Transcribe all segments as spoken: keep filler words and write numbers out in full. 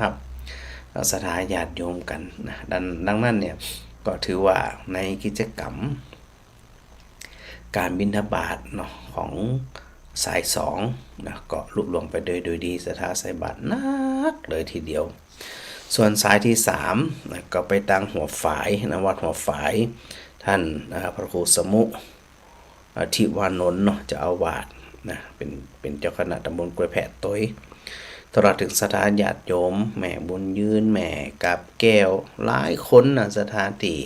ฮับ เอ่อ ศรัทธาญาติโยมกั๋นนะ ดัง ดังนั้นเนี่ย ก็ถือว่าในกิจกรรมก๋านบิณฑบาตเนาะ ของสายสองนะ ก็ลุล่วงไปโดย โดยดี ศรัทธาใส่บาตรนักเลยทีเดียว ส่วนสายตี้สามนะ ก็ไปตางหัวฝายนะ วัดหัวฝาย ต้าน อ่า พระครูสมุ อ่า ทิวานนท์เนาะ เจ้าอาวาสนะ เป๋น เป๋นเจ้าคณะตำบลกล้วยแพะตวย ตลอดเถิงศรัทธาญาติโยม แม่บุญยืน แม่กาบแก้ว หลายคนนะ ศรัทธาตี้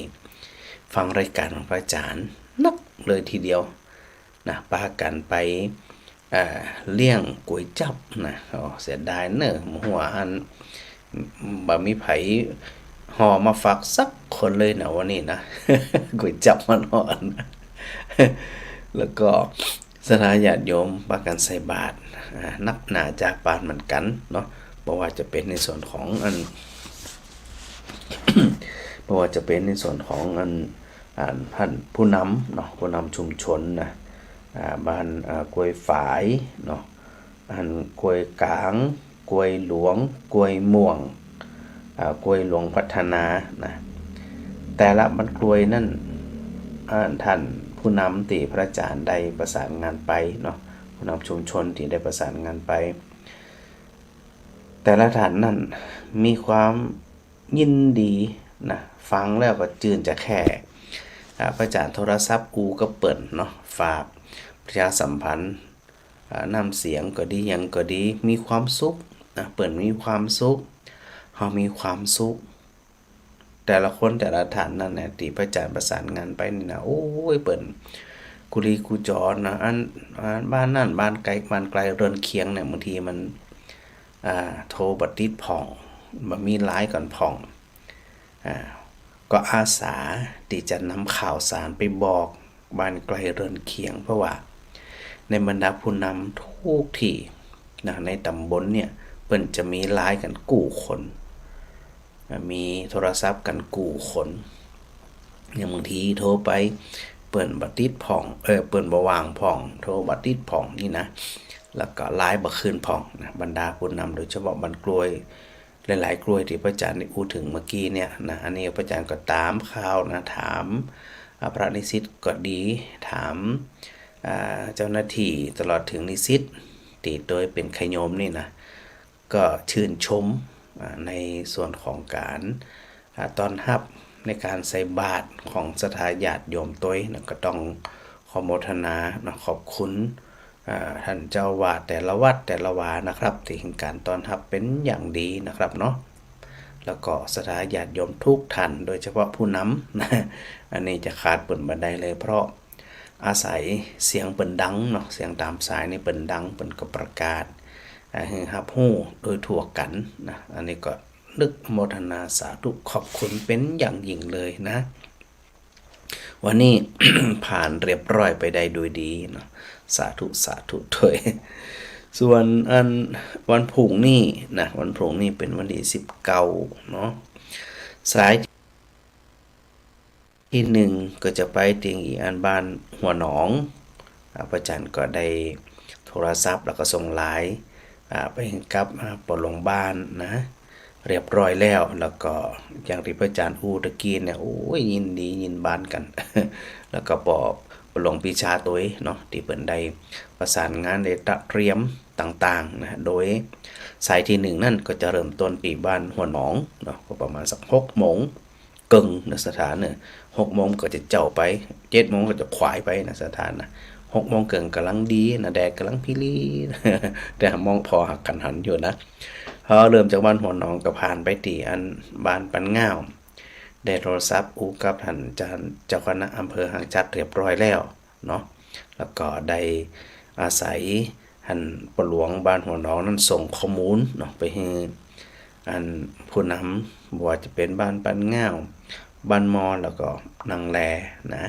ฟังรายก๋านของพระอาจ๋ารย์นักเลยทีเดียวนะ ปากั๋นไป อ่า เลี้ยงก๋วยจั๊บนะ อ๋อ เสียดายเน่อ บ่ฮู้ว่าอัน บ่มีใผห่อมาฝากสักคนเลยนะวันนี้นะ ก๋วยจั๊บมันอ่อนนะ แล้วก็ศรัทธาญาติโยมปากั๋นใส่บาตร อ่า นับหน้าจ๊าปานเหมือนกั๋นเนาะ บ่ว่าจะเป๋นในส่วนของอัน บ่ว่าจะเป๋นในส่วนของอัน อ่า ต้านผู้นำเนาะ ผู้นำชุมชนนะ อ่า บ้าน อ่า กล้วยฝายเนาะ อันกล้วยก๋าง กล้วยหลวง กล้วยม่วง อ่า กล้วยหลวงพัฒนานะ แต่ละบ้านกล้วยนั้น อ่า ต้านผู้นำตี้พระอาจ๋ารย์ได้ประสานงานไปเนาะ ผู้นำชุมชนตี้ได้ประสานงานไป แต่ละต้านนั้นมีความยินดีนะ ฟังแล้วก็จื้นจะแค่ อ่า พระอาจ๋ารย์โทรศัพท์อู้กับเปิ้นเนาะ ฝากประชาสัมพันธ์ อ่า น้ำเสียงก็ดี หยังก็ดี มีความสุขนะ เปิ้นมีความสุข เฮามีความสุข แต่ละคนแต่ละต้านนั้นเนี่ย ตี้พระอาจ๋ารย์ประสานงานไปนี่นะ โอ้ย เปิ้นกุลีกุจอนะ อัน อ่า บ้านนั้นบ้านไก๋ บ้านไก๋เรือนเคียงเนี่ย บางทีมัน อ่า โทรบ่ติดพ่อง บ่มีไลน์กั๋นพ่อง อ่า ก็อาสาตี้จะนำข่าวสารไปบอกบ้านไก๋เรือนเคียง เพราะว่าในบรรดาผู้นำกู้ตี้นะ ในตำบลเนี่ย เปิ้นจะมีไลน์กั๋นกู้คน อ่า มีโทรศัพท์กั๋นกู้คน อย่างบางทีโทรไป เปิ้นบ่ติดพ่อง เออ เปิ้นบ่ว่างพ่อง โทรบ่ติดพ่องนี่นะ แล้วก็ไลน์บ่คืนพ่องนะ บรรดาผู้นำ โดยเฉพาะบ้านกล้วย หลายๆ กล้วยตี้พระอาจ๋ารย์ได้อู้เถิงเมื่อกี้เนี่ยนะ อันนี้พระอาจ๋ารย์ก็ต๋ามข่าวนะ ถาม อ่า พระนิสิตก็ดี ถาม อ่า เจ้าหน้าตี้ ตลอดเถิงนิสิตตี้ตวยเป๋นขะโยมนี่นะ ก็จื้นชม อ่า ในส่วนของก๋าน อ่า ต้อนฮับในก๋านใส่บาตรของศรัทธาญาติโยมตวยนะ ก็ต้องขอโมทนานะ ขอบคุณ อ่า ต้านเจ้าอาวาสแต่ละวัดแต่ละวานะครับ ตี้หื้อก๋านต้อนฮับเป๋นอย่างดีนะครับเนาะ แล้วก็ศรัทธาญาติโยมกู้ต้าน โดยเฉพาะผู้นำนะ อันนี้จะขาดเปิ้นบ่ได้เลย เพราะอาศัยเสียงเปิ้นดังเนาะ เสียงต๋ามสายนี่เปิ้นดัง เปิ้นก็ประกาศ อ่า หื้อฮับฮู้โดยทั่วกั๋นนะ อันนี้ก็นึกโมทนาสาธุขอบคุณเป๋นอย่างยิ่งเลยนะ วันนี้ ผ่านเรียบร้อยไปได้โดยดีเนาะ สาธุ สาธุตวย ส่วนอันวันพรุ่งนี้นะ วันพรุ่งนี้เป๋นวันตี้สิบเก้าเนาะ สายตี้หนึ่งก็จะไปเตียงอีอันบ้านหัวหนอง อ่า พระอาจ๋ารย์ก็ได้โทรศัพท์แล้วก็ส่งไลน์ อ่า ไปกับ อ่า ป้อหลวงบ้านนะ เรียบร้อยแล้ว แล้วก็อย่างตี้พระอาจ๋ารย์อู้ตะกี้เนี่ย โอ้ย ยินดียินบานกั๋น แล้วก็ป้อหลวงปรีชาตวยเนาะ ตี้เปิ้นได้ประสานงานได้ตระเตรียมต่างๆ นะ โดยสายตี้หนึ่งนั้นก็จะเริ่มต้นตี้บ้านหัวหนองเนาะ ก็ประมาณสักหกโมงเกิ่งนะศรัทธาเนาะ หกโมงก็จะเจ๊าไป เจ็ดโมงก็จะขวายไปนะศรัทธานะ หกโมงเกิ่งก่ำลังดีนะ แดดก่ำลังพลี แต่มองผ่อหักกั๋นหันอยู่นะ พอเริ่มจากบ้านหัวหนองก็ผ่านไปตี้อันบ้านปันง่าว ได้โทรศัพท์อู้กับต้านอาจารย์เจ้าคณะอำเภอหางจั๊ดเรียบร้อยแล้วเนาะ แล้วก็ได้อาศัยอันป้อหลวงบ้านหัวหนองนั้นส่งข้อมูลเนาะ ไปหื้ออันผู้นำ บ่ว่าจะเป๋นบ้านปันง่าว บ้านมอ แล้วก็นางแลนะ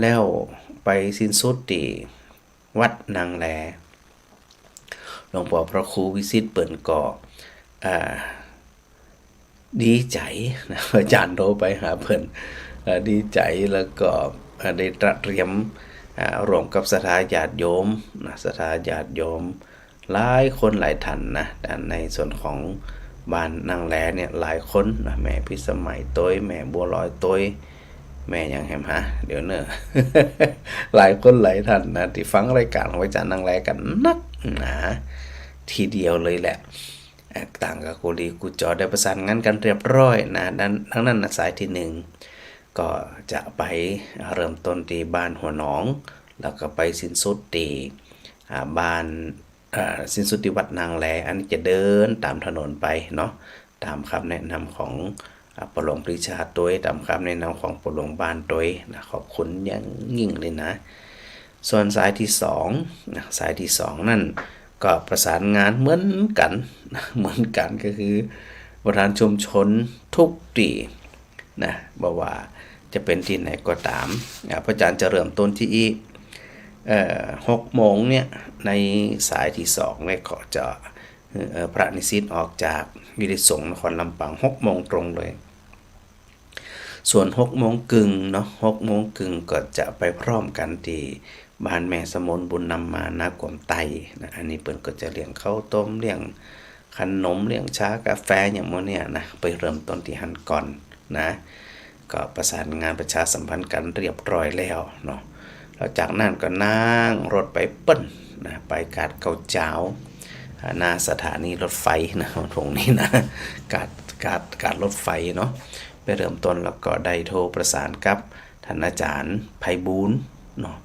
แล้วไปสิ้นสุดตี้วัดนางแล หลวงป้อพระครูวิสิทธิ์เปิ้นก็ อ่า ดีใจ๋นะ อาจ๋ารย์โทรไปหาเปิ้น อ่า ดีใจ๋ แล้วก็ อ่า ได้ตระเตรียม อ่า ร่วมกับศรัทธาญาติโยมนะ ศรัทธาญาติโยมหลายคนหลายต้านนะ ในส่วนของ บ้านนางแลเนี่ยหลายคนนะ แม่พิสมัยตวย แม่บัวลอยตวย แม่หยังแหมหา เดี๋ยวเน่อ หลายคนหลายท่านนะ ตี้ฟังรายก๋านของอาจ๋ารย์นางแลกั๋นนักหนาทีเดียวเลยแหละ เอ่อ ต่างกับกู้หลีกู้จ๋อได้ประสานงานกั๋นเรียบร้อยนะ ดัง ดังนั้นนะ สายตี้นึ่งก็จะไปเริ่มต้นตี้บ้านหัวหนอง แล้วก็ไปสิ้นสุดตี้ อ่า บ้าน เอ่อ สิ้นสุดตี้วัดนางแล อันนี้จะเดินต๋ามถนนไปเนาะ ต๋ามกำแนะนำของ อ่า ป้อหลวงปรีชาตวย ต๋ามกำแนะนำของป้อหลวงบ้านตวยนะ ขอบคุณอย่างยิ่งเลยนะ ส่วนสายตี้สองนะ สายตี้สองนั้นก็ประสานงานเหมือนกั๋นนะ เหมือนกั๋นก็คือประธานชุมชนทุกตี้นะ บ่ว่าจะเป๋นตี้ไหนก็ต๋าม อ่า พระอาจ๋ารย์จะเริ่มต้นตี้ เอ่อ หกโมงเนี่ย ในสายตี้สองเนี่ยก็จะ เอ่อ พระนิสิตออกจากวิทยาลัยสงฆ์นครลำปางหกโมงตรงเลย ส่วนหกโมงครึ่งเนาะ หกโมงครึ่งก็จะไปพร้อมกั๋นตี้บ้านแม่สมน บุญนำมา นาก๋วมไตนะ อันนี้เปิ้นก็จะเลี้ยงข้าวต้ม เลี้ยงขนม เลี้ยงชากาแฟอย่างหมู่เนี่ยนะ ไปเริ่มต้นตี้หั้นก่อนนะ ก็ประสานงานประชาสัมพันธ์กั๋นเรียบร้อยแล้วเนาะ แล้วจากนั้นก็นั่งรถไปเปิ้นนะ ไปกาดเก๊าเจ๊า อ่า หน้าสถานีรถไฟนะ ตรงนี้นะ กาด กาด กาดรถไฟเนาะ ไปเริ่มต้นแล้วก็ได้โทรประสานกับท่านอาจ๋ารย์ไพบูลย์เนาะ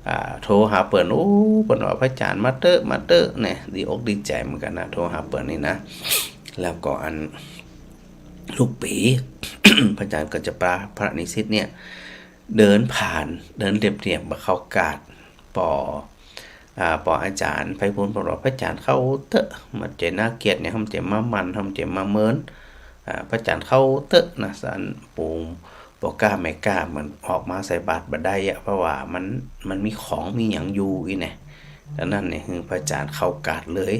อ่า โทรหาเปิ้น โอ้ เปิ้นว่า พระอาจ๋ารย์มาเต๊อะ มาเต๊อะ เนี่ย ดีอกดีใจ๋เหมือนกั๋นนะ โทรหาเปิ้นนี่นะ แล้วก็อัน ทุกปี๋ พระอาจ๋ารย์ก็จะปาพระนิสิตเนี่ย เดินผ่าน เดินเลียบๆ บ่าเข้ากาด ปอ อ่า ปออาจ๋ารย์ไพบูลย์บอกว่า พระอาจ๋ารย์เข้าเต๊อะ บ่ใจ้น่าเกียจเนี่ย บ่ใจ้มาหมั่น บ่ใจ้มาเมิน อ่า พระอาจ๋ารย์เข้าเต๊อะนะ สัน ปู่ ป้อก้าแม่ก้ามันออกมาใส่บาตรบ่ได้อะ เพราะว่ามัน มันมีของมีหยังอยู่อี้แน่ ดังนั้นเนี่ย หื้อพระอาจ๋ารย์เข้ากาดเลย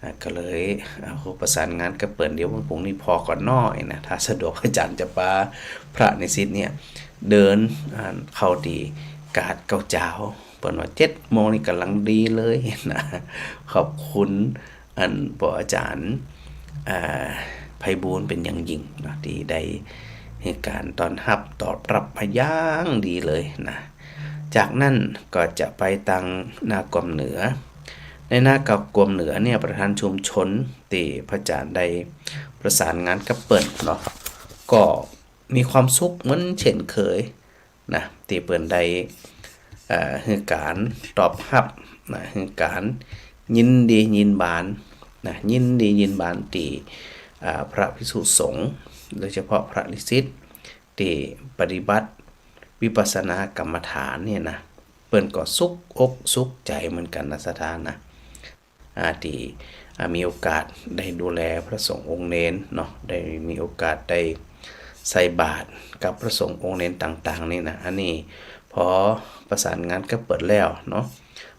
อ่า ก็เลย อ่า โห ประสานงานกับเปิ้น เดี๋ยววันพรุ่งนี้ผ่อก่อนน้อยนะ ถ้าสะดวก อาจ๋ารย์จะปาพระนิสิตเนี่ย เดิน อ่า เข้าตี้กาดเก๊าเจ๊า เปิ้นว่าเจ็ดโมงนี่ก่ำลังดีเลยนะ ขอบคุณอันปออาจ๋ารย์ อ่า ไพบูลย์เป๋นอย่างยิ่งเนาะ ตี้ได้หื้อก๋านต้อนฮับตอบฮับมาอย่างดีเลยนะ จากนั้นก็จะไปตางนาก๋วมเหนือ ในนาก๋วมเหนือเนี่ย ประธานชุมชนตี้พระอาจ๋ารย์ได้ประสานงานกับเปิ้นเนาะ ก็มีความสุขเหมือนเช่นเคยนะ ตี้เปิ้นได้ เอ่อ หื้อก๋านตอบฮับนะ หื้อก๋านยินดียินบานนะ ยินดียินบานตี้ อ่า พระภิกษุสงฆ์ โดยเฉพาะพระนิสิต ตี้ปฏิบัติวิปัสสนากรรมฐานเนี่ยนะ เปิ้นก็สุขอกสุขใจ๋เหมือนกั๋นนะ ศรัทธานะ อ่า ตี้ อ่า มีโอกาสได้ดูแลพระสงฆ์องค์เณรเนาะ ได้มีโอกาสได้ใส่บาตรกับพระสงฆ์องค์เณรต่างๆ นี่นะ อันนี้พอประสานงานกับเปิ้นแล้วเนาะ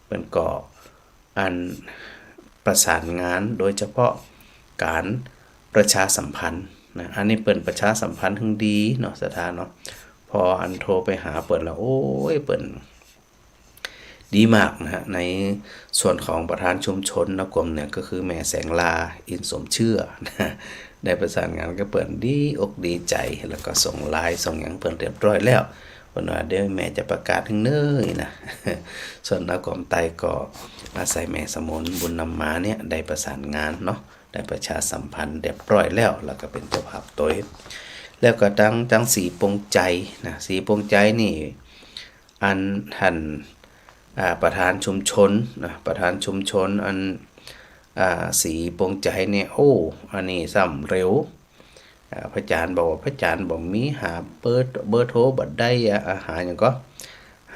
เปิ้นก็ อันประสานงานโดยเฉพาะก๋านประชาสัมพันธ์นะ อันนี้เปิ้นประชาสัมพันธ์หื้อดีเนาะ ศรัทธาเนาะ พออันโทรไปหาเปิ้นแล้ว โอ้ย เปิ้นดีมากนะฮะ ในส่วนของประธานชุมชนนาก๋วมเหนือ ก็คือแม่แสงลา อินสมเชื่อนะ ได้ประสานงานกับเปิ้นดีอกดีใจ๋ แล้วก็ส่งไลน์ส่งหยังเปิ้นเรียบร้อยแล้ว เปิ้นว่าเดี๋ยวแม่จะประกาศหื้อเน่อนะ ส่วนนาก๋วมไตก็อาศัยแม่สมน บุญนำมาเนี่ย ได้ประสานงานเนาะ ได้ประชาสัมพันธ์เรียบร้อยแล้ว แล้วก็เป๋นเจ้าภาพตวย แล้วก็ตาง ตางศรีปงไจยนะ ศรีปงไจยนี่ อันท่าน อ่า ประธานชุมชนนะ ประธานชุมชนอัน อ่า ศรีปงไจยเนี่ย โอ้ อันนี้ซ้ำเร็ว อ่า พระอาจ๋ารย์บอกว่า พระอาจ๋ารย์บ่มี หาเบอร์ เบอร์โทรบ่ได้อะ อ่า หาหยังก็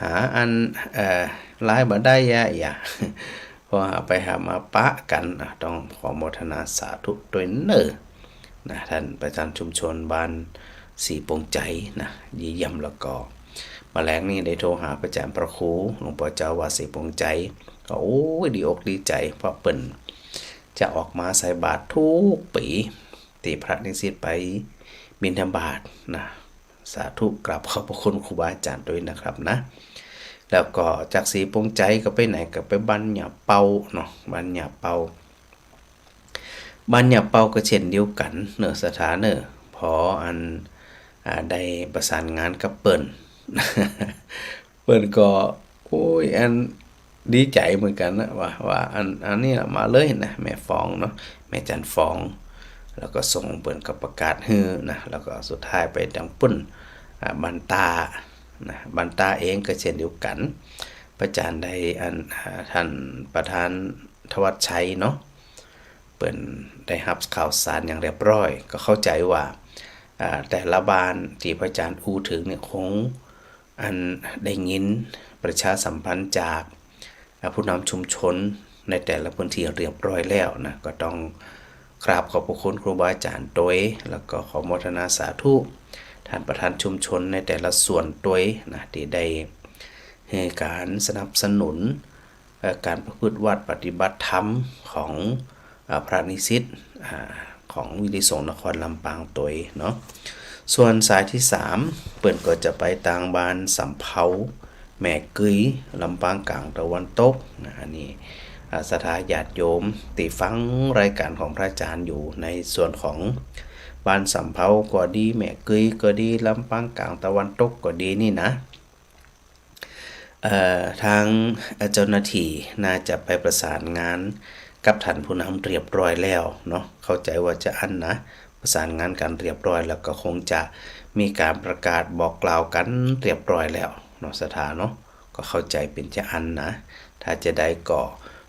หาอัน เอ่อ ไลน์บ่ได้อะ อย่า พอหาไปหามาปะกั๋น อ่ะ ต้องขอโมทนาสาธุตวยเน่อนะ ท่านประธานชุมชนบ้านศรีปงไจยนะ เยี่ยม แล้วก็ บ่าแลงนี่ได้โทรหาพระอาจ๋ารย์พระครู หลวงป้อเจ้าวัดศรีปงไจย ก็ โอ้ย ดีอกดีใจ๋ เพราะเปิ้นจะออกมาใส่บาตรทุกปี๋ ตี้พระนิสิตไปบิณฑบาตนะ สาธุ กราบขอบพระคุณครูบาอาจ๋ารย์ตวยนะครับนะ แล้วก็จากศรีปงไจยก็ไปไหน ก็ไปบ้านหญ้าเปาเนาะ บ้านหญ้าเปา บ้านหญ้าเป่าก็เจ้นเดียวกั๋นเนาะ ศรัทธาเนาะ พออัน อ่า ได้ประสานงานกับเปิ้น เปิ้นก็ โอ้ย อัน ดีใจ๋เหมือนกั๋นนะ ว่า ว่าอัน อันนี้มาเลยนะ แม่ฟองเนาะ แม่จันทร์ฟอง แล้วก็ส่งเปิ้นก็ประกาศหื้อนะ แล้วก็สุดท้ายไปตังปุ้น อ่า บ้านต้านะ บ้านต้าเองก็เจ้นเดียวกั๋น พระอาจารย์ได้อัน อ่า ท่านประธานธวัชชัยเนาะ เปิ้นได้ฮับข่าวสารอย่างเรียบร้อย ก็เข้าใจ๋ว่า อ่า แต่ละบ้านตี้พระอาจารย์อู้เถิงเนี่ยคง อันได้ยินประชาสัมพันธ์จาก อ่า ผู้นำชุมชนในแต่ละพื้นที่เรียบร้อยแล้วนะ ก็ต้องกราบขอบพระคุณครูบาอาจารย์ตวย แล้วก็ขอโมทนาสาธุ ท่านประธานชุมชนในแต่ละส่วนตวยนะ ตี้ได้หื้อก๋านสนับสนุน เอ่อ ก๋านประพฤติวัตรปฏิบัติธรรมของ อ่า พระนิสิต อ่า ของวิทยาลัยสงฆ์นครลำปางตวยเนาะ ส่วนสายตี้สาม เปิ้นก็จะไปตางบ้านสำเภา แม่กึย ลำปางก๋างตะวันตกนะ อันนี้ อ่า ศรัทธาญาติโยมตี้ฟังรายก๋านของพระอาจารย์อยู่ในส่วนของบ้านสำเภาก็ดี แม่กึยก็ดี ลำปางก๋างตะวันตกก็ดีนี่นะ เอ่อ ตาง เอ่อ เจ้าหน้าตี้น่าจะไปประสานงานกับท่านผู้นำเรียบร้อยแล้วเนาะ เข้าใจ๋ว่าจาอั้นนะ ประสานงานกั๋นเรียบร้อยแล้วก็คงจะมีก๋านประกาศบอกกล่าวกั๋นเรียบร้อยแล้วเนาะ ศรัทธาเนาะ ก็เข้าใจ๋เป๋นจาอั้นนะ ถ้าจาใดก็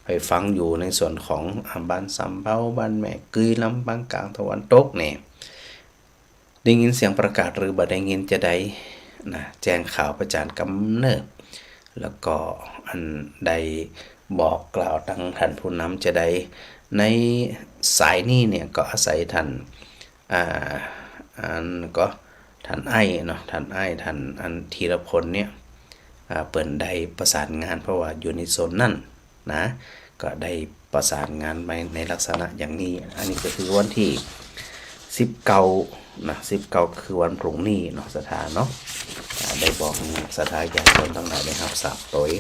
ไปฟังอยู่ในส่วนของ อ่า บ้านสำเภา บ้านแม่กึย ลำปางก๋างตะวันตกเนี่ย ได้ยินเสียงประกาศหรือบ่ได้ยินจาใดนะ แจ้งข่าวพระอาจารย์กำเนิด แล้วก็อันได้บอกกล่าวตังท่านผู้นำจาใด ในสายนี้เนี่ยก็อาศัยท่าน อ่า อันก็ท่านอ้ายเนาะ ท่านอ้าย ท่านอันธีรพลเนี่ย อ่า เปิ้นได้ประสานงาน เพราะว่าอยู่ในโซนนั้น นะ ก็ได้ประสานงานไปในลักษณะอย่างนี้ อันนี้ก็คือวันตี้สิบเก้านะ สิบเก้าคือวันพรุ่งนี้เนาะ ศรัทธาเนาะ อ่า ได้บอกศรัทธาญาติโยมตังหลายได้ฮับทราบตวย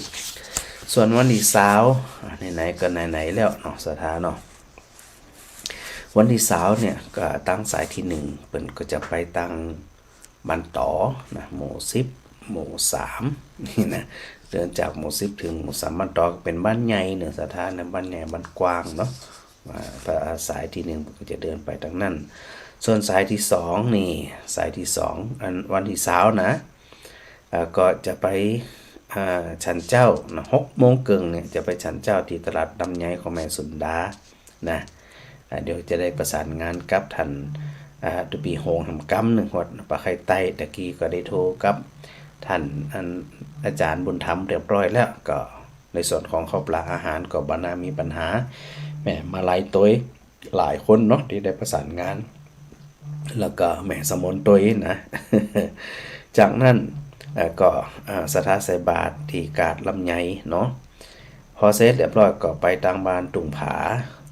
ส่วนวันตี้ซาว อ่า ไหนๆ ก็ไหนๆ แล้วเนาะ ศรัทธาเนาะ วันตี้ซาวเนี่ยก็ตางสายตี้หนึ่ง เปิ้นก็จะไปตาง บ้านต๋อนะ หมู่สิบ หมู่สาม นี่นะ เดินจากหมู่สิบ เถิงหมู่สาม บ้านต๋อก็เป๋นบ้านใหญ่เนาะ ศรัทธานะ บ้านใหญ่บ้านกว้างเนาะ อ่า ถ้าสายตี้หนึ่งก็จะเดินไปตางนั้น ส่วนสายตี้สองนี่ สายตี้สอง อันวันตี้ซาวนะ อ่า ก็จะไป อ่า ฉันเจ้านะ หกโมงเกิ่งเนี่ยจะไปฉันเจ้าตี้ตลาดดำใหญ่ของแม่สุนดา นะ อ่า เดี๋ยวจะได้ประสานงานกับท่าน อ่า ตุปีโฮงแหมกำนึ่ง วัดป่าไคร้ใต้ ตะกี้ก็ได้โทรกับท่าน อัน อาจารย์บุญธรรมเรียบร้อยแล้ว ก็ในส่วนของข้าวปลาอาหารก็บ่น่ามีปัญหา แหม มาลัยตวยหลายคนเนาะ ตี้ได้ประสานงาน แล้วก็แหม สมนตวยนะ จากนั้น เอ่อ ก็ อ่า ศรัทธาใส่บาตรตี้กาดลำไยเนาะ พอเสร็จเรียบร้อยก็ไปตางบ้านตุ่งผา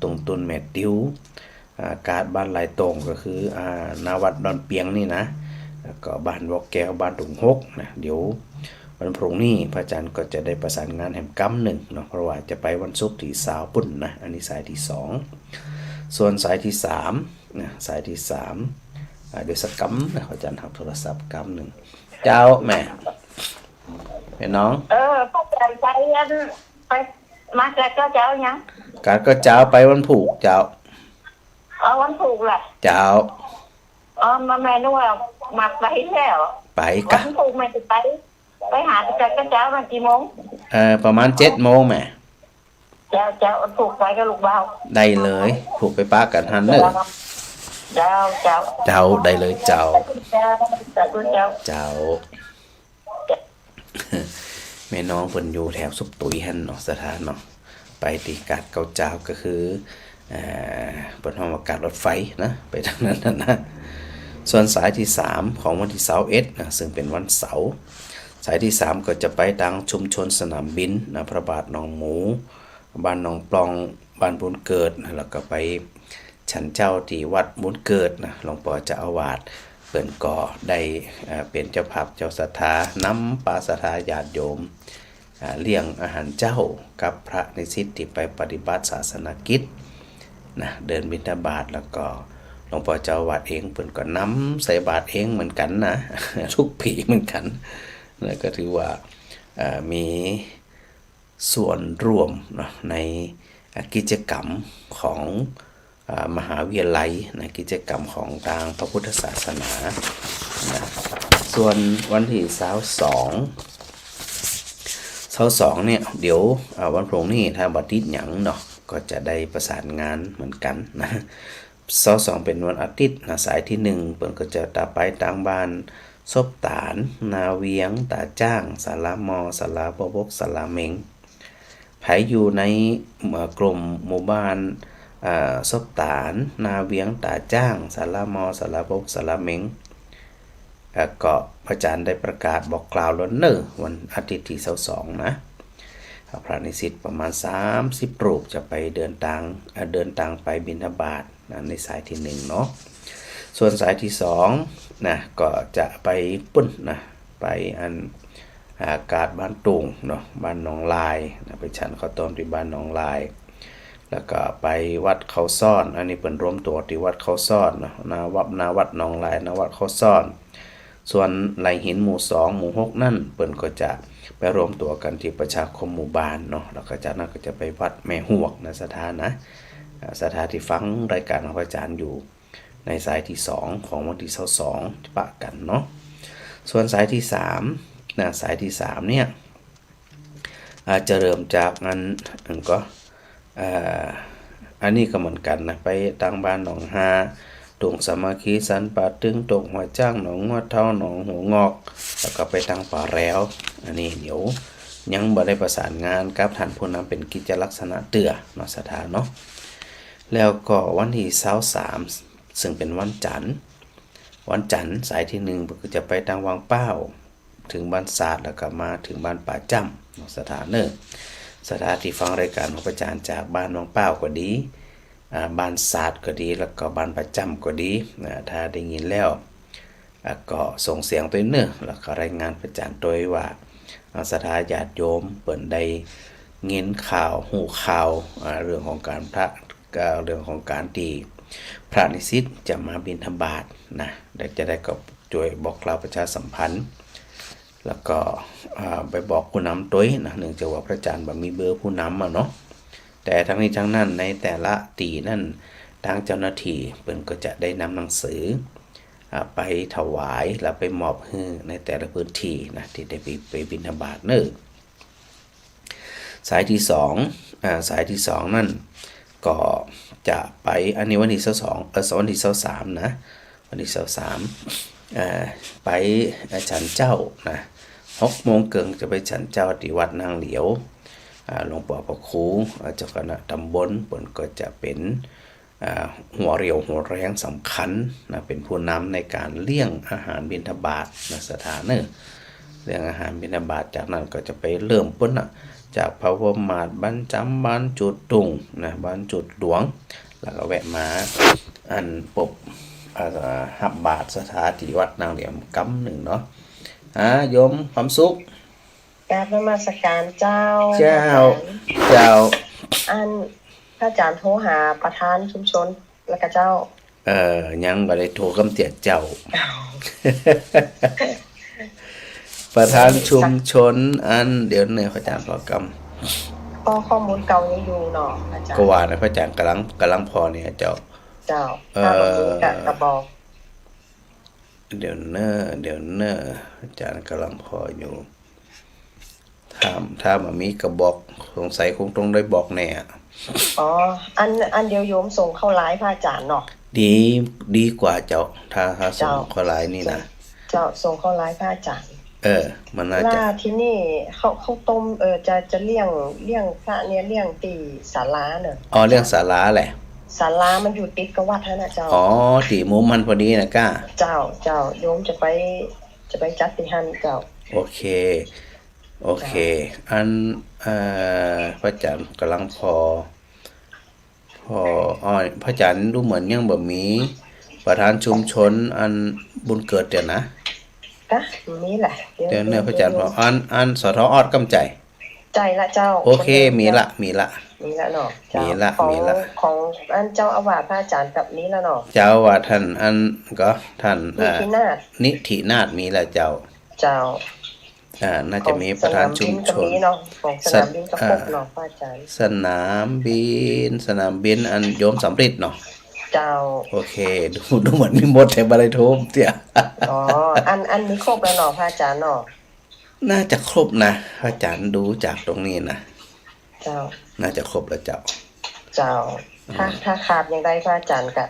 ตุ่งตุนแม่ติ้ว อ่า กาดบ้านลายตงก็คือ อ่า หน้าวัดดอนเปียงนี่นะ แล้วก็บ้านวอกแก้ว บ้านตุ่งหกนะ เดี๋ยววันพรุ่งนี้พระอาจารย์ก็จะได้ประสานงานแหมกำนึ่งเนาะ เพราะว่าจะไปวันศุกร์ตี้ซาวปุ้นนะ อันนี้สายตี้สอง ส่วนสายตี้สามนะ สายตี้สาม อ่า เดี๋ยวสักกำนะ พระอาจารย์ฮับโทรศัพท์กำนึ่ง เจ้าแม่ แม่น้อง เออ พระอาจารย์ไปอัน ไป มากาดเก๊าเจ้ายัง กาดเก๊าเจ้าไปวันพูกเจ้า อ๋อ วันพูกละ เจ้า อ๋อ มาแม่นึกว่ามาไปแล้ว ไปกะ วันพูกแม่จะไป ไปหากาดเก๊าเจ้ามากี่โมง เอ่อ ประมาณเจ็ดโมงแม่ เจ้า เจ้า พูกไปกับลูกบ่าว ได้เลย พูกไปปะกั๋นหั้นเน่อ เจ้า เจ้า เจ้า ได้เลยเจ้า เจ้า สาธุเจ้า เจ้า แม่น้องเปิ้นอยู่แถวสุบตุ๋ยหั้นเนาะ ศรัทธาเนาะ ไปตี้กาดเก๊าเจ้าก็คือ เอ่อ เปิ้นฮ้องว่ากาดรถไฟนะ ไปตางนั้นนะ ส่วนสายตี้สามของวันตี้ซาวเอ็ดนะ ซึ่งเป๋นวันเสาร์ สายตี้สามก็จะไปตางชุมชนสนามบินนะ พระบาทหนองหมู บ้านหนองปล่อง บ้านบุญเกิดนะ แล้วก็ไปฉันเจ้าตี้วัดบุญเกิดนะ หลวงปอเจ้าอาวาสเปิ้นก็ได้ เอ่อ เป๋นเจ้าภาพเจ้าศรัทธานำปาศรัทธาญาติโยม อ่า เลี้ยงอาหารเจ๊ากับพระนิสิตตี้ไปปฏิบัติศาสนกิจ นะ เดินบิณฑบาต แล้วก็หลวงป้อเจ้าวัดเองเปิ้นก็นำใส่บาตรเองเหมือนกั๋นนะ ทุกปี๋เหมือนกั๋น แล้วก็ถือว่า เอ่อ มีส่วนร่วมเนาะ ใน อ่า กิจกรรมของ อ่า มหาวิทยาลัยนะ กิจกรรมของตางพระพุทธศาสนานะ ส่วนวันตี้ซาวสอง ซาวสองเนี่ย เดี๋ยว อ่า วันพรุ่งนี้ถ้าบ่ติดหยังเนาะ ก็จะได้ประสานงานเหมือนกั๋นนะ ซาวสองเป๋นวันอาทิตย์นะ สายตี้นึ่งเปิ้นก็จะตะไปตางบ้านศพตาน นาเวียง ต๋าจ้าง ศาลามอ ศาลาบก ศาลาเม็ง ใผอยู่ใน เอ่อ กลุ่มหมู่บ้าน เอ่อ ศพตาน นาเวียง ต๋าจ้าง ศาลามอ ศาลาบก ศาลาเม็ง เอ่อ ก็พระอาจารย์ได้ประกาศบอกกล่าวแล้วเน่อ วันอาทิตย์ตี้ซาวสองนะ พระนิสิตประมาณสามสิบรูปจะไปเดินตาง เอ่อ เดินตางไปบิณฑบาตนะ ในสายตี้นึ่งเนาะ ส่วนสายตี้สองนะ ก็จะไปปุ้นนะ ไปอัน อ่า กาดบ้านตุ่งเนาะ บ้านหนองลายนะ ไปฉันข้าวต้มตี้บ้านหนองลาย แล้วก็ไปวัดเขาซ่อน อันนี้เปิ้นรวมตั๋วตี้วัดเขาซ่อนเนาะ หน้าวัด หน้าวัดหนองลาย หน้าวัดเขาซ่อน ส่วนไหล่หินหมู่สอง หมู่หกนั่น เปิ้นก็จะไปรวมตั๋วกั๋นตี้ประชาคมหมู่บ้านเนาะ แล้วก็จากนั้นก็จะไปวัดแม่ฮวกนะ ศรัทธานะ อ่า ศรัทธาตี้ฟังรายการของพระอาจารย์อยู่ ในสายตี้สองของวันตี้ซาวสองปะกั๋นเนาะ ส่วนสายตี้สามนะ สายตี้สามเนี่ย อาจจะเริ่มจากอัน อันก็ เอ่อ อันนี้ก็เหมือนกั๋นนะ ไปตางบ้านหนองฮา ตุ่งสามัคคี สันป่าตึง ตกหัวจ๊าง หนองงัวเฒ่า หนองหัวงอก แล้วก็ไปตางป่าแร้ว อันนี้เดี๋ยวยังบ่ได้ประสานงานกับต้านผู้นำเป๋นกิจลักษณะเตื้อเนาะ ศรัทธาเนาะ แล้วก็วันตี้ซาวสาม ซึ่งเป๋นวันจั๋นทร์ วันจั๋นทร์สายตี้นึ่งก็จะไปตางวังเป้า เถิงบ้านสาด แล้วก็มาเถิงบ้านป่าจ้ำเนาะ ศรัทธาเน่อ ศรัทธาตี้ฟังรายการของพระอาจารย์จากบ้านวังเป้าก็ดี อ่า บ้านสาดก็ดี แล้วก็บ้านป่าจ้ำก็ดี อ่า ถ้าได้ยินแล้ว อ่า ก็ส่งเสียงตวยเน่อ แล้วก็รายงานพระอาจารย์ตวยว่า อ่า ศรัทธาญาติโยมเปิ้นได้ยินข่าว ฮู้ข่าว อ่า เรื่องของก๋านพระ อ่า เรื่องของก๋านตี้พระนิสิตจะมาบิณฑบาตนะ แล้วจะได้ก็จ้วยบอกกล่าวประชาสัมพันธ์ แล้วก็ อ่า ไปบอกผู้นำตวยนะ เนื่องจากว่าพระอาจารย์บ่มีเบอร์ผู้นำอะเนาะ แต่ทั้งนี้ทั้งนั้นในแต่ละตี้นั้น ตางเจ้าหน้าตี้เปิ้นก็จะได้นำหนังสือ อ่า ไปถวาย แล้วไปมอบหื้อในแต่ละพื้นตี้นะ ตี้ได้ไป ไปบิณฑบาตเน่อ สายตี้สอง อ่า สายตี้สองนั่นก็จะไป อันนี้วันตี้ซาวสอง เอ่อ วันตี้ซาวสามนะ วันตี้ซาวสาม เอ่อ ไป เอ่อ ฉันเจ๊านะ หกโมงเกิ่งจะไปฉันเจ๊าตี้วัดนางเหลียว อ่า หลวงป้อพระครู อ่า เจ้าคณะตำบล เปิ้นก็จะเป๋น อ่า หัวเรี่ยวหัวแรงสำคัญนะ เป๋นผู้นำในก๋านเลี้ยงอาหารบิณฑบาตนะ ศรัทธาเน่อ เลี้ยงอาหารบิณฑบาต จากนั้นก็จะไปเริ่มปุ้นนะ จากพระบรมมาศ บ้านจำ บ้านจุดตุ่งนะ บ้านจุดหลวง แล้วก็แวะมาอันปบ อ่า ฮับบาตรศรัทธาตี้วัดนางเหลียวกำนึ่งเนาะ อ่า โยมความสุข กราบนมัสการเจ้า เจ้า อาจ๋ารย์ เจ้า อัน พระอาจ๋ารย์โทรหาประธานชุมชนแล้วก่อเจ้า เอ่อ ยังบ่ได้โทรกำเตี้ยเจ้า อ้าว ประธานชุมชนอัน เดี๋ยวเน่อ พระอาจ๋ารย์ผ่อกำ ก็ข้อมูลเก่ายังอยู่เนาะอาจ๋ารย์ ก็ว่านะ พระอาจ๋ารย์ก่ำลัง ก่ำลังผ่อเนี่ยเจ้า เจ้า เอ่อ ถ้าบ่มีก็ ก็บอก เดี๋ยวเน่อ เดี๋ยวเน่อ อาจ๋ารย์ก่ำลังผ่ออยู่ ถ้า ถ้าบ่มีก็บอก สงสัยคงต้องได้บอกแน่อะ อ๋อ อัน อันเดี๋ยวโยมส่งเข้าไลน์พระอาจ๋ารย์เนาะ ดี ดีกว่าเจ้า ถ้า ถ้าส่ง เจ้า เข้าไลน์นี่นะ ส่ง เจ้า ส่งเข้าไลน์พระอาจ๋ารย์ เออ มันน่าจะ แล้วทีนี้ข้าว ข้าวต้ม เออ จะ จะเลี้ยง เลี้ยงพระเนี่ย เลี้ยงตี้ศาลาเนาะ อ๋อ เลี้ยงศาลาแหละ ศาลามันอยู่ติดกับวัดหั้นนะเจ้า อ๋อ ตี้มุมหั้นพอดีนะก้า เจ้า เจ้า โยมจะไป จะไปจัดตี้หั้นเจ้า โอเค โอเค เจ้า อัน เอ่อ พระอาจ๋ารย์ก่ำลังผ่อ ผ่อ อ๋อ พระอาจ๋ารย์ดูเหมือนยังบ่มีประธานชุมชนอันบุญเกิดเดี๋ยวนะ กะ มีแหละ เดี๋ยว เดี๋ยวเน่อ เดี๋ยว พระอาจ๋ารย์ผ่อ อัน อัน สท ออดกำไจ๋ ใจ้ละเจ้า โอเค คนเดียว มีละ เจ้า มีละ มีแล้วเนาะ มีละ เจ้า ของ มีละ ของอันเจ้าอาวาสพระอาจารย์กับมีแล้วเนาะ เจ้าอาวาสท่านอันก็ท่าน นิธินาถ อ่า นิธินาถมีแล้วเจ้า เจ้า อ่า น่าจะมีประธานชุมชน ของสนามบินก็มีเนาะ ของสนามบินก็ครบเนาะ อ่า พระอาจารย์ สนามบิน สนามบินอันโยมสำริดเนาะ เจ้า โอเค ดู ดูเหมือนมีหมดแต่บ่ได้โทรเตี้ย อ๋อ อัน อันนี้ครบแล้วเนาะพระอาจารย์เนาะ น่าจะครบนะ พระอาจารย์ดูจากตรงนี้นะ เจ้า น่าจะครบแล้วเจ้า เจ้า ถ้า อืม ถ้าขาดอย่างใดพระอาจารย์ก็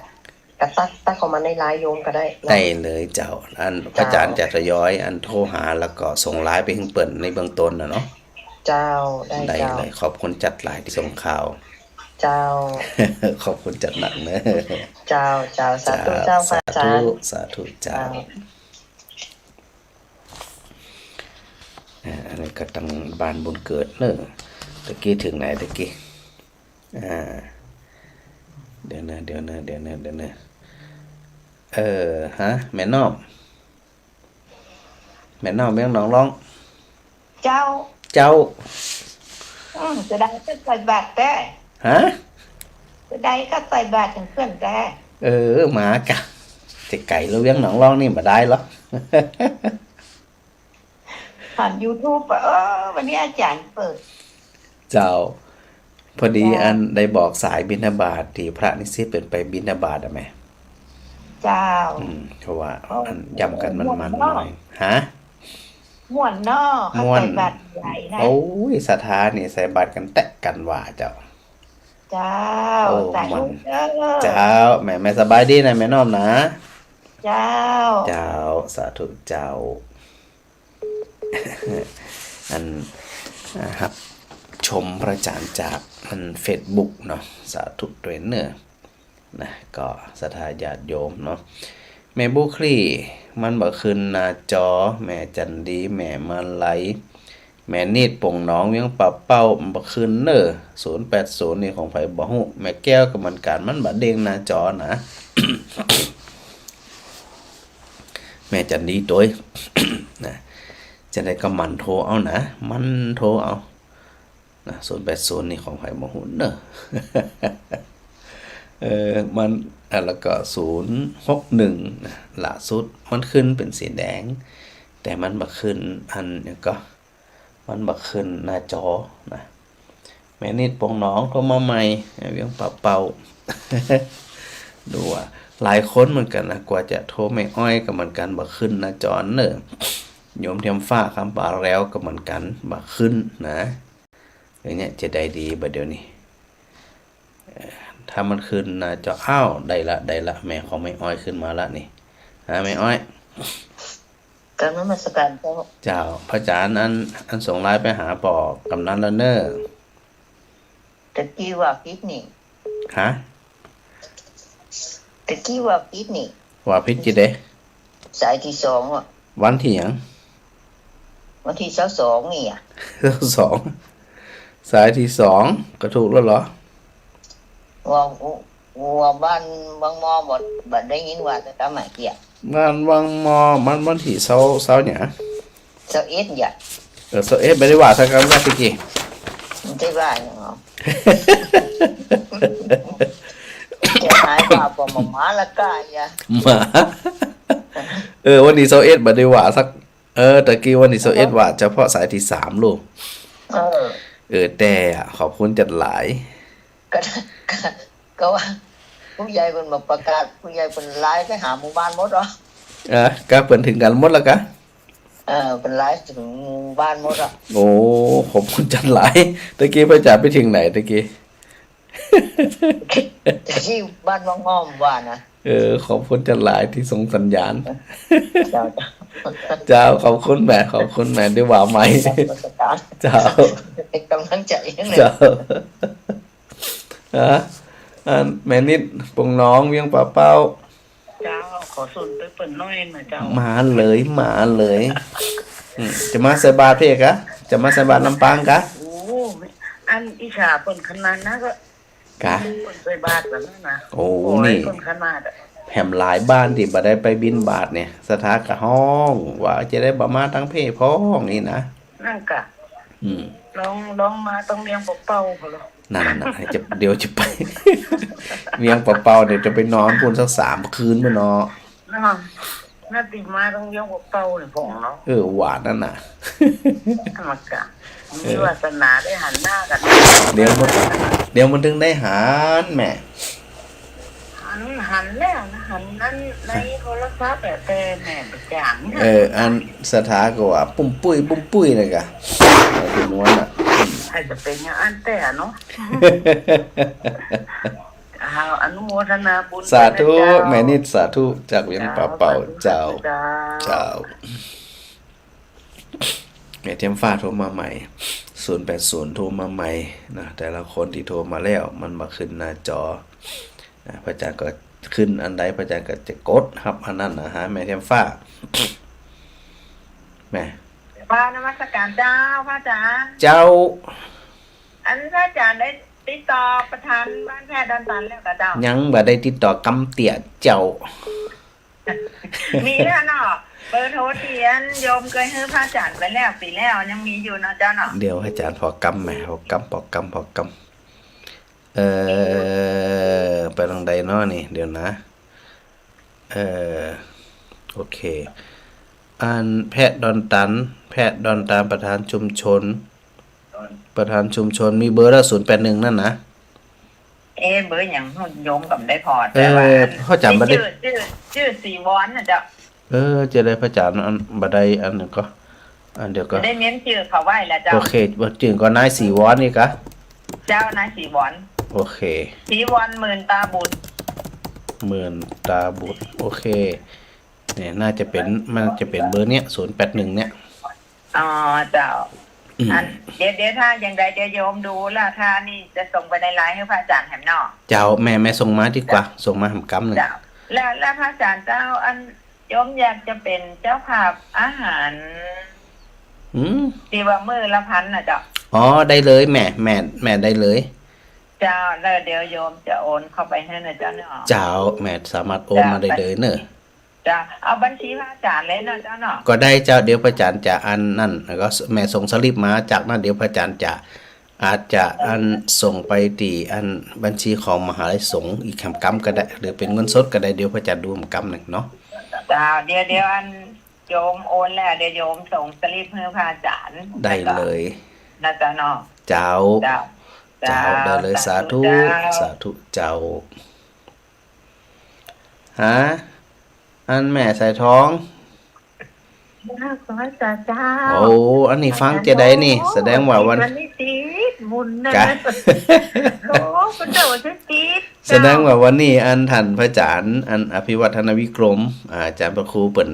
ก็ตั๊ก ตั๊กเข้ามาในไลน์โยมก็ได้เนาะ ได้เลยเจ้า อัน เจ้า พระอาจารย์จะทยอยอันโทรหาแล้วก็ส่งไลน์ไปหื้อเปิ้นในเบื้องต้นน่ะเนาะ เจ้า ได้ ได้ เจ้า เลย ขอบคุณจัดหลายตี้ส่งข่าว เจ้า ขอบคุณจัดหนักเนอะ เจ้า เจ้า สาธุเจ้า เจ้า พระอาจารย์ สาธุ สาธุเจ้า เจ้า อ่า อันนี้ก็ตังบ้านบุญเกิดเนอะ ตะกี้ถึงไหนตะกี้ อ่า เดี๋ยวนะ เดี๋ยวนะ เดี๋ยวนะ เดี๋ยวนะ เออ ฮะ แม่น้อม แม่น้อมเวียงหนองล่อง เจ้า เจ้า อืม จะได้ก็ใส่บาตรแต๊ ฮะ จะได้ก็ใส่บาตรเถิงเปิ้นแต๊ เออ มากะ จะไก๋ละเวียงหนองล่องนี่บ่ได้หรอก ผ่านยูทูบอะ เออ วันนี้อาจารย์เปิด เจ้า พอดี เจ้า อันได้บอกสายบิณฑบาตตี้พระนิสิตเปิ้นไปบิณฑบาตอะแหม เจ้า อืม เพราะว่า โอ้ อันย้ำกั๋นมันๆ ม่วนเนาะ หน่อย ฮะ ม่วนเนาะ เขา ม่วน ใส่บาตรใหญ่นะ โอ้ย ศรัทธานี่ใส่บาตรกั๋นแต๊กั๋นว่าเจ้า เจ้า โอ้ สาธุ ม่วน เจ้า เจ้า แม่ แม่สบายดีนะ แม่น้อมนะ เจ้า เจ้า สาธุเจ้า อัน อ่า ฮับชมพระอาจารย์จากอันเฟซบุ๊กเนาะ สาธุตวยเนอะ นะ ก็ศรัทธาญาติโยมเนาะ แม่บุคลี มันบ่ขึ้นหน้าจอ แม่จันดี แม่มาลัย แม่นิด ปงหนอง เวียงป่าเป้า มันบ่ขึ้นเนอะ ศูนย์แปดศูนย์ นี่ของใผบ่ฮู้ แม่แก้วก็เหมือนกั๋น มันบ่เด้งหน้าจอนะ แม่จันดีตวย นะ จะใดก็หมั่นโทรเอานะ หมั่นโทรเอา นะ ศูนย์แปดศูนย์ นี่ของใผบ่ฮู้เนอะ เออ มัน อ่ะ แล้วก็ ศูนย์หกหนึ่ง นะ ล่าสุด มันขึ้นเป๋นสีแดง แต่มันบ่ขึ้น อันหยังก็ มันบ่ขึ้นหน้าจอนะ แม่นิด ปงหนอง โทรมาใหม่ เวียงป่าเป้า ดูว่า หลายคนเหมือนกั๋นนะ กว่าจะโทรแม่อ้อยก็เหมือนกั๋น บ่ขึ้นหน้าจอเนอะ โยมเทียมฟ้า คำป่าแร้ว ก็เหมือนกั๋น บ่ขึ้นนะ อย่างเนี้ยจะใดดีบ่เดี๋ยวนี้ เอ่อ ถ้ามันขึ้นหน้าจอ อ้าว ได้ละ ได้ละ แม่ของแม่อ้อยขึ้นมาละนี่ ฮะ แม่อ้อย กราบนมัสการเจ้า เจ้า พระอาจารย์อัน อันส่งไลน์ไปหาป้อกำนันแล้วเนอะ ตะกี้ว่าผิดนี่ ฮะ ตะกี้ว่าผิดนี่ ว่าผิดจิเด สายตี้สองอะ วันตี้หยัง วันตี้ซาวสองนี่อะ ซาวสอง สายตี้สอง ก็ถูกแล้วเหรอ ว่า ว่าบ้านวังมอ บ่ บ่ได้ยินว่าแต่กำมาเกี้ย บ้านวังมอ มันวันตี้ซาว ซาวหยัง ซาวเอ็ดอย่า เออ ซาวเอ็ด บ่ได้ว่าสักกำว่าตะกี้ บ่ได้ว่าหยังหรอก จะหายว่าบ่มา มาละก้าอย่า มา เออ วันตี้ซาวเอ็ด บ่ได้ว่าสัก เออ ตะกี้วันตี้ซาวเอ็ด ว่าเฉพาะสายตี้สามลูก เออ เออ แต่อะ ขอบคุณจัดหลาย ก็ ก็ ก็ว่า ผู้ใหญ่เปิ้นมาประกาศ ผู้ใหญ่เปิ้นไลน์ไปหาหมู่บ้านหมดเหรอ เออ ก็เปิ้นถึงกั๋นหมดแล้วกะ เออ เปิ้นไลน์ถึงหมู่บ้านหมดอะ โอ้ ขอบคุณจัดหลาย ตะกี้พระอาจารย์ไปถึงไหนตะกี้ ตะกี้บ้านวังมอว่านะ เออ ขอบคุณจัดหลายตี้ส่งสัญญาณ เจ้า เจ้า ขอบคุณแหม ขอบคุณแหม ได้ว่าใหม่ นมัสการ เจ้า เป๋นกำลังใจ๋หื้อ เจ้า ฮะ อัน แม่นิด ปงหนอง เวียงป่าเป้า เจ้า ขอส่วนไปเปิ้นหน้อยนะเจ้า มาเลย มาเลย อืม จะมาใส่บาตรเพ่กะ จะมาใส่บาตรนำปางกะ โอ้ อันอิจฉาเปิ้นขนาดนั้นก็ กะ เปิ้นใส่บาตรแล้วนะ โอ้ ขอหื้อ นี่ เปิ้นขนาดอะ แหมหลายบ้านตี้บ่ได้ไปบิณฑบาตเนี่ย ศรัทธาก็ฮ้อง ว่าจะได้บ่มาตังเพ่พ่องนี่นะ นั่นกะ อืม ลอง ลองมาตังเวียงป่าเป้าพุ้นเหรอ นั่นน่ะ จะ เดี๋ยวจะไป เวียงป่าเป่า เดี๋ยวจะไปนอนปู๊นสักสามคืนปู๊นเนาะ เนาะ น่าติมาตรงเวียงป่าเป่าเนี่ยพ่องเนาะ เออ ว่านั่นน่ะ ธรรมกะ เออ มีวาสนาได้หันหน้ากั๋น เดี๋ยวมัน เดี๋ยวมันถึงได้หันแม่ หัน หันแล้วนะ หันนั้นในโทรศัพท์อะ แต่แม่บ่จ้าง เออ อันศรัทธาก็ว่าปุ้มปุ้ย ปุ้มปุ้ยนะกะ ไอ้ที่ม้วนน่ะ ใครจะเป๋นอย่างอั้นแต๊เนาะ เอา อนุโมทนาบุญ สาธุ ด้วยนะเจ้า แม่นิด สาธุ จากเวียงป่าเป่า เจ้า สาธุ เจ้า เจ้า แม่เทียมฟ้าโทรมาใหม่ ศูนย์แปดศูนย์ โทรมาใหม่นะ แต่ละคนตี้โทรมาแล้ว มันบ่ขึ้นหน้าจอนะ พระอาจารย์ก็ขึ้นอันใด พระอาจารย์ก็จะกดฮับอันนั้นนะฮะ แม่เทียมฟ้า แม่ กราบนมัสการเจ้า พระอาจารย์ เจ้า อันพระอาจารย์ได้ติดต่อประธานบ้านแพทย์ดอนตันแล้วก่อเจ้า ยังบ่ได้ติดต่อกำเตี้ยเจ้า มีแล้วเนาะ เบอร์โทรตี้อันโยมเกยหื้อพระอาจารย์ไปแล้ว ปี๋แล้ว ยังมีอยู่เนาะเจ้าเนาะ เดี๋ยวพระอาจารย์ผ่อกำแหม ผ่อกำ ผ่อกำ ผ่อกำ เอ่อ ไปตางใดเนาะนี่ เดี๋ยวนะ เอ่อ โอเค อันแพทย์ดอนตัน แพทย์ดอนตัน ประธานชุมชน ประธานชุมชน มีเบอร์แล้ว ศูนย์แปดหนึ่ง นั่นนะ เอ๊ะ เบอร์หยังโยมก็บ่ได้ผ่อ เออ แต่ว่า พระอาจารย์บ่ได้ จื้อ จื้อ จื้อศรีวรนะเจ้า เออ จะได้พระอาจารย์อันบ่ได้อันหนึ่งก็ อันเดียวก็ ได้เม้นจื้อเขาไว้แล้วเจ้า โอเค บ่จื้อก็นายศรีวรนี่กะ เจ้า นายศรีวร โอเค ศรีวร หมื่นตาบุตร หมื่นตาบุตร โอเค เนี่ย น่าจะเป๋น มันจะเป๋นเบอร์เนี่ย ศูนย์แปดหนึ่ง เนี่ย อ๋อ เจ้า อืม อัน เดี๋ยว เดี๋ยวถ้าอย่างใดเดี๋ยวโยมดูแล้ว ถ้านี่จะส่งไปในไลน์หื้อพระอาจารย์แหมเนาะ เจ้า แม่ แม่ส่งมาดีกว่า ส่งมาแหมกำหนึ่ง เจ้า แล้ว แล้วพระอาจารย์เจ้า อันโยมอยากจะเป๋นเจ้าภาพอาหาร อืม ตี้ว่ามื้อละพันนะเจ้า อ๋อ ได้เลยแม่ แม่ แม่ได้เลย เจ้า แล้วเดี๋ยวโยมจะโอนเข้าไปหื้อนะเจ้าเนาะ เจ้า แม่สามารถโอนมาได้เลยเนอะ เจ้า เอาบัญชีพระอาจารย์เลยเนาะเจ้าเนาะ ก็ได้เจ้า เดี๋ยวพระอาจารย์จะอันนั่น แล้วก็แม่ส่งสลิปมา จากนั้นเดี๋ยวพระอาจารย์จะ อาจจะอันส่งไปตี้อันบัญชีของมหาลัยสงฆ์อีกแหมกำก็ได้ หรือเป๋นเงินสดก็ได้ เดี๋ยวพระอาจารย์ดูแหมกำหนึ่งเนาะ เจ้า เดี๋ยว เดี๋ยวอันโยมโอนแล้ว เดี๋ยวโยมส่งสลิปหื้อพระอาจารย์ ได้เลย นะเจ้าเนาะ เจ้า เจ้า เจ้า ได้เลย สาธุ สาธุเจ้า สาธุเจ้า ฮะ อันแม่สายทอง ขอให้เจ้า โอ้ อันนี้ฟังจะได้นี่ แสดงว่าวัน วันนี้ติดบุญนะ กะ โอ้ พระเจ้าจะติด แสดงว่าวันนี้อันท่านพระอาจารย์ อันอภิวัฒนวิกรม อาจารย์พระครูเปิ้น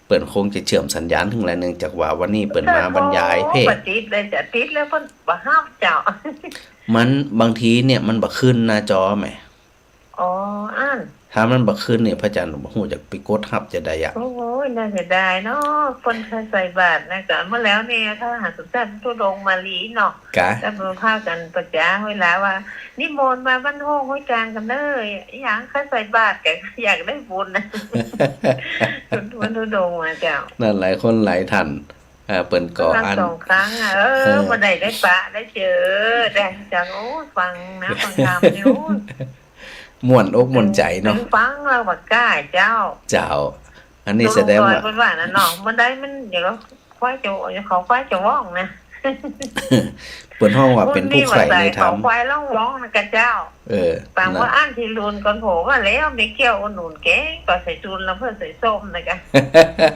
เปิ้นคงจะเชื่อมสัญญาณถึงแหละ เนื่องจากว่าวันนี้เปิ้นมาบรรยายเพศ โอ้ บ่ติดเลย จะติดแล้วเปิ้นบ่ฮับเจ้า มันบางทีเนี่ยมันบ่ขึ้นหน้าจอแหม อ๋อ อั้น ถ้ามันบ่ขึ้นเนี่ย พระอาจารย์บ่ฮู้จะไปกดฮับจะใดอะ โอ้ย น่าเสียดายเนาะ คนเคยใส่บาตรนะ กะเมื่อแล้วเนี่ย พระมหาสมชาติธุดงค์มาลีเนาะ กะ แล้วมาพากั๋นประจาเวลาว่า นิมนต์มาบ้านโฮงห้วยกลางกั๋นเน่อ อะหยัง ใครใส่บาตรกะอยากได้บุญนะ เปิ้นธุดงค์มาเจ้า นั่นหลายคนหลายท่าน เอ่อ เปิ้นก็ ฟัง อัน สองครั้งอะ เออ เออ บ่ได้ ได้ปะได้เจอ ได้จัง โอ้ ฟังนะ ฟังธรรมนี่ โอ้ ม่วนอกม่วนใจ๋เนาะ ฟังแล้วบ่กล้าเจ้า เจ้า อันนี้แสดงว่า ลุงดอยเปิ้นว่านะเนาะ บ่ได้มัน เดี๋ยวควายจะ เขาควายจะว่องนะ เปิ้นฮ้องว่าเป๋นผู้ใคร่ในธรรม เขาควายร้องว่องนะกะเจ้า เออ ปางว่า นะ อั้นตี้ลูนก่อนโผว่าแล้ว มีแก้วอุดหนุนแกง ก็ใส่จูนแล้วเปิ้นใส่ส้มนะกะ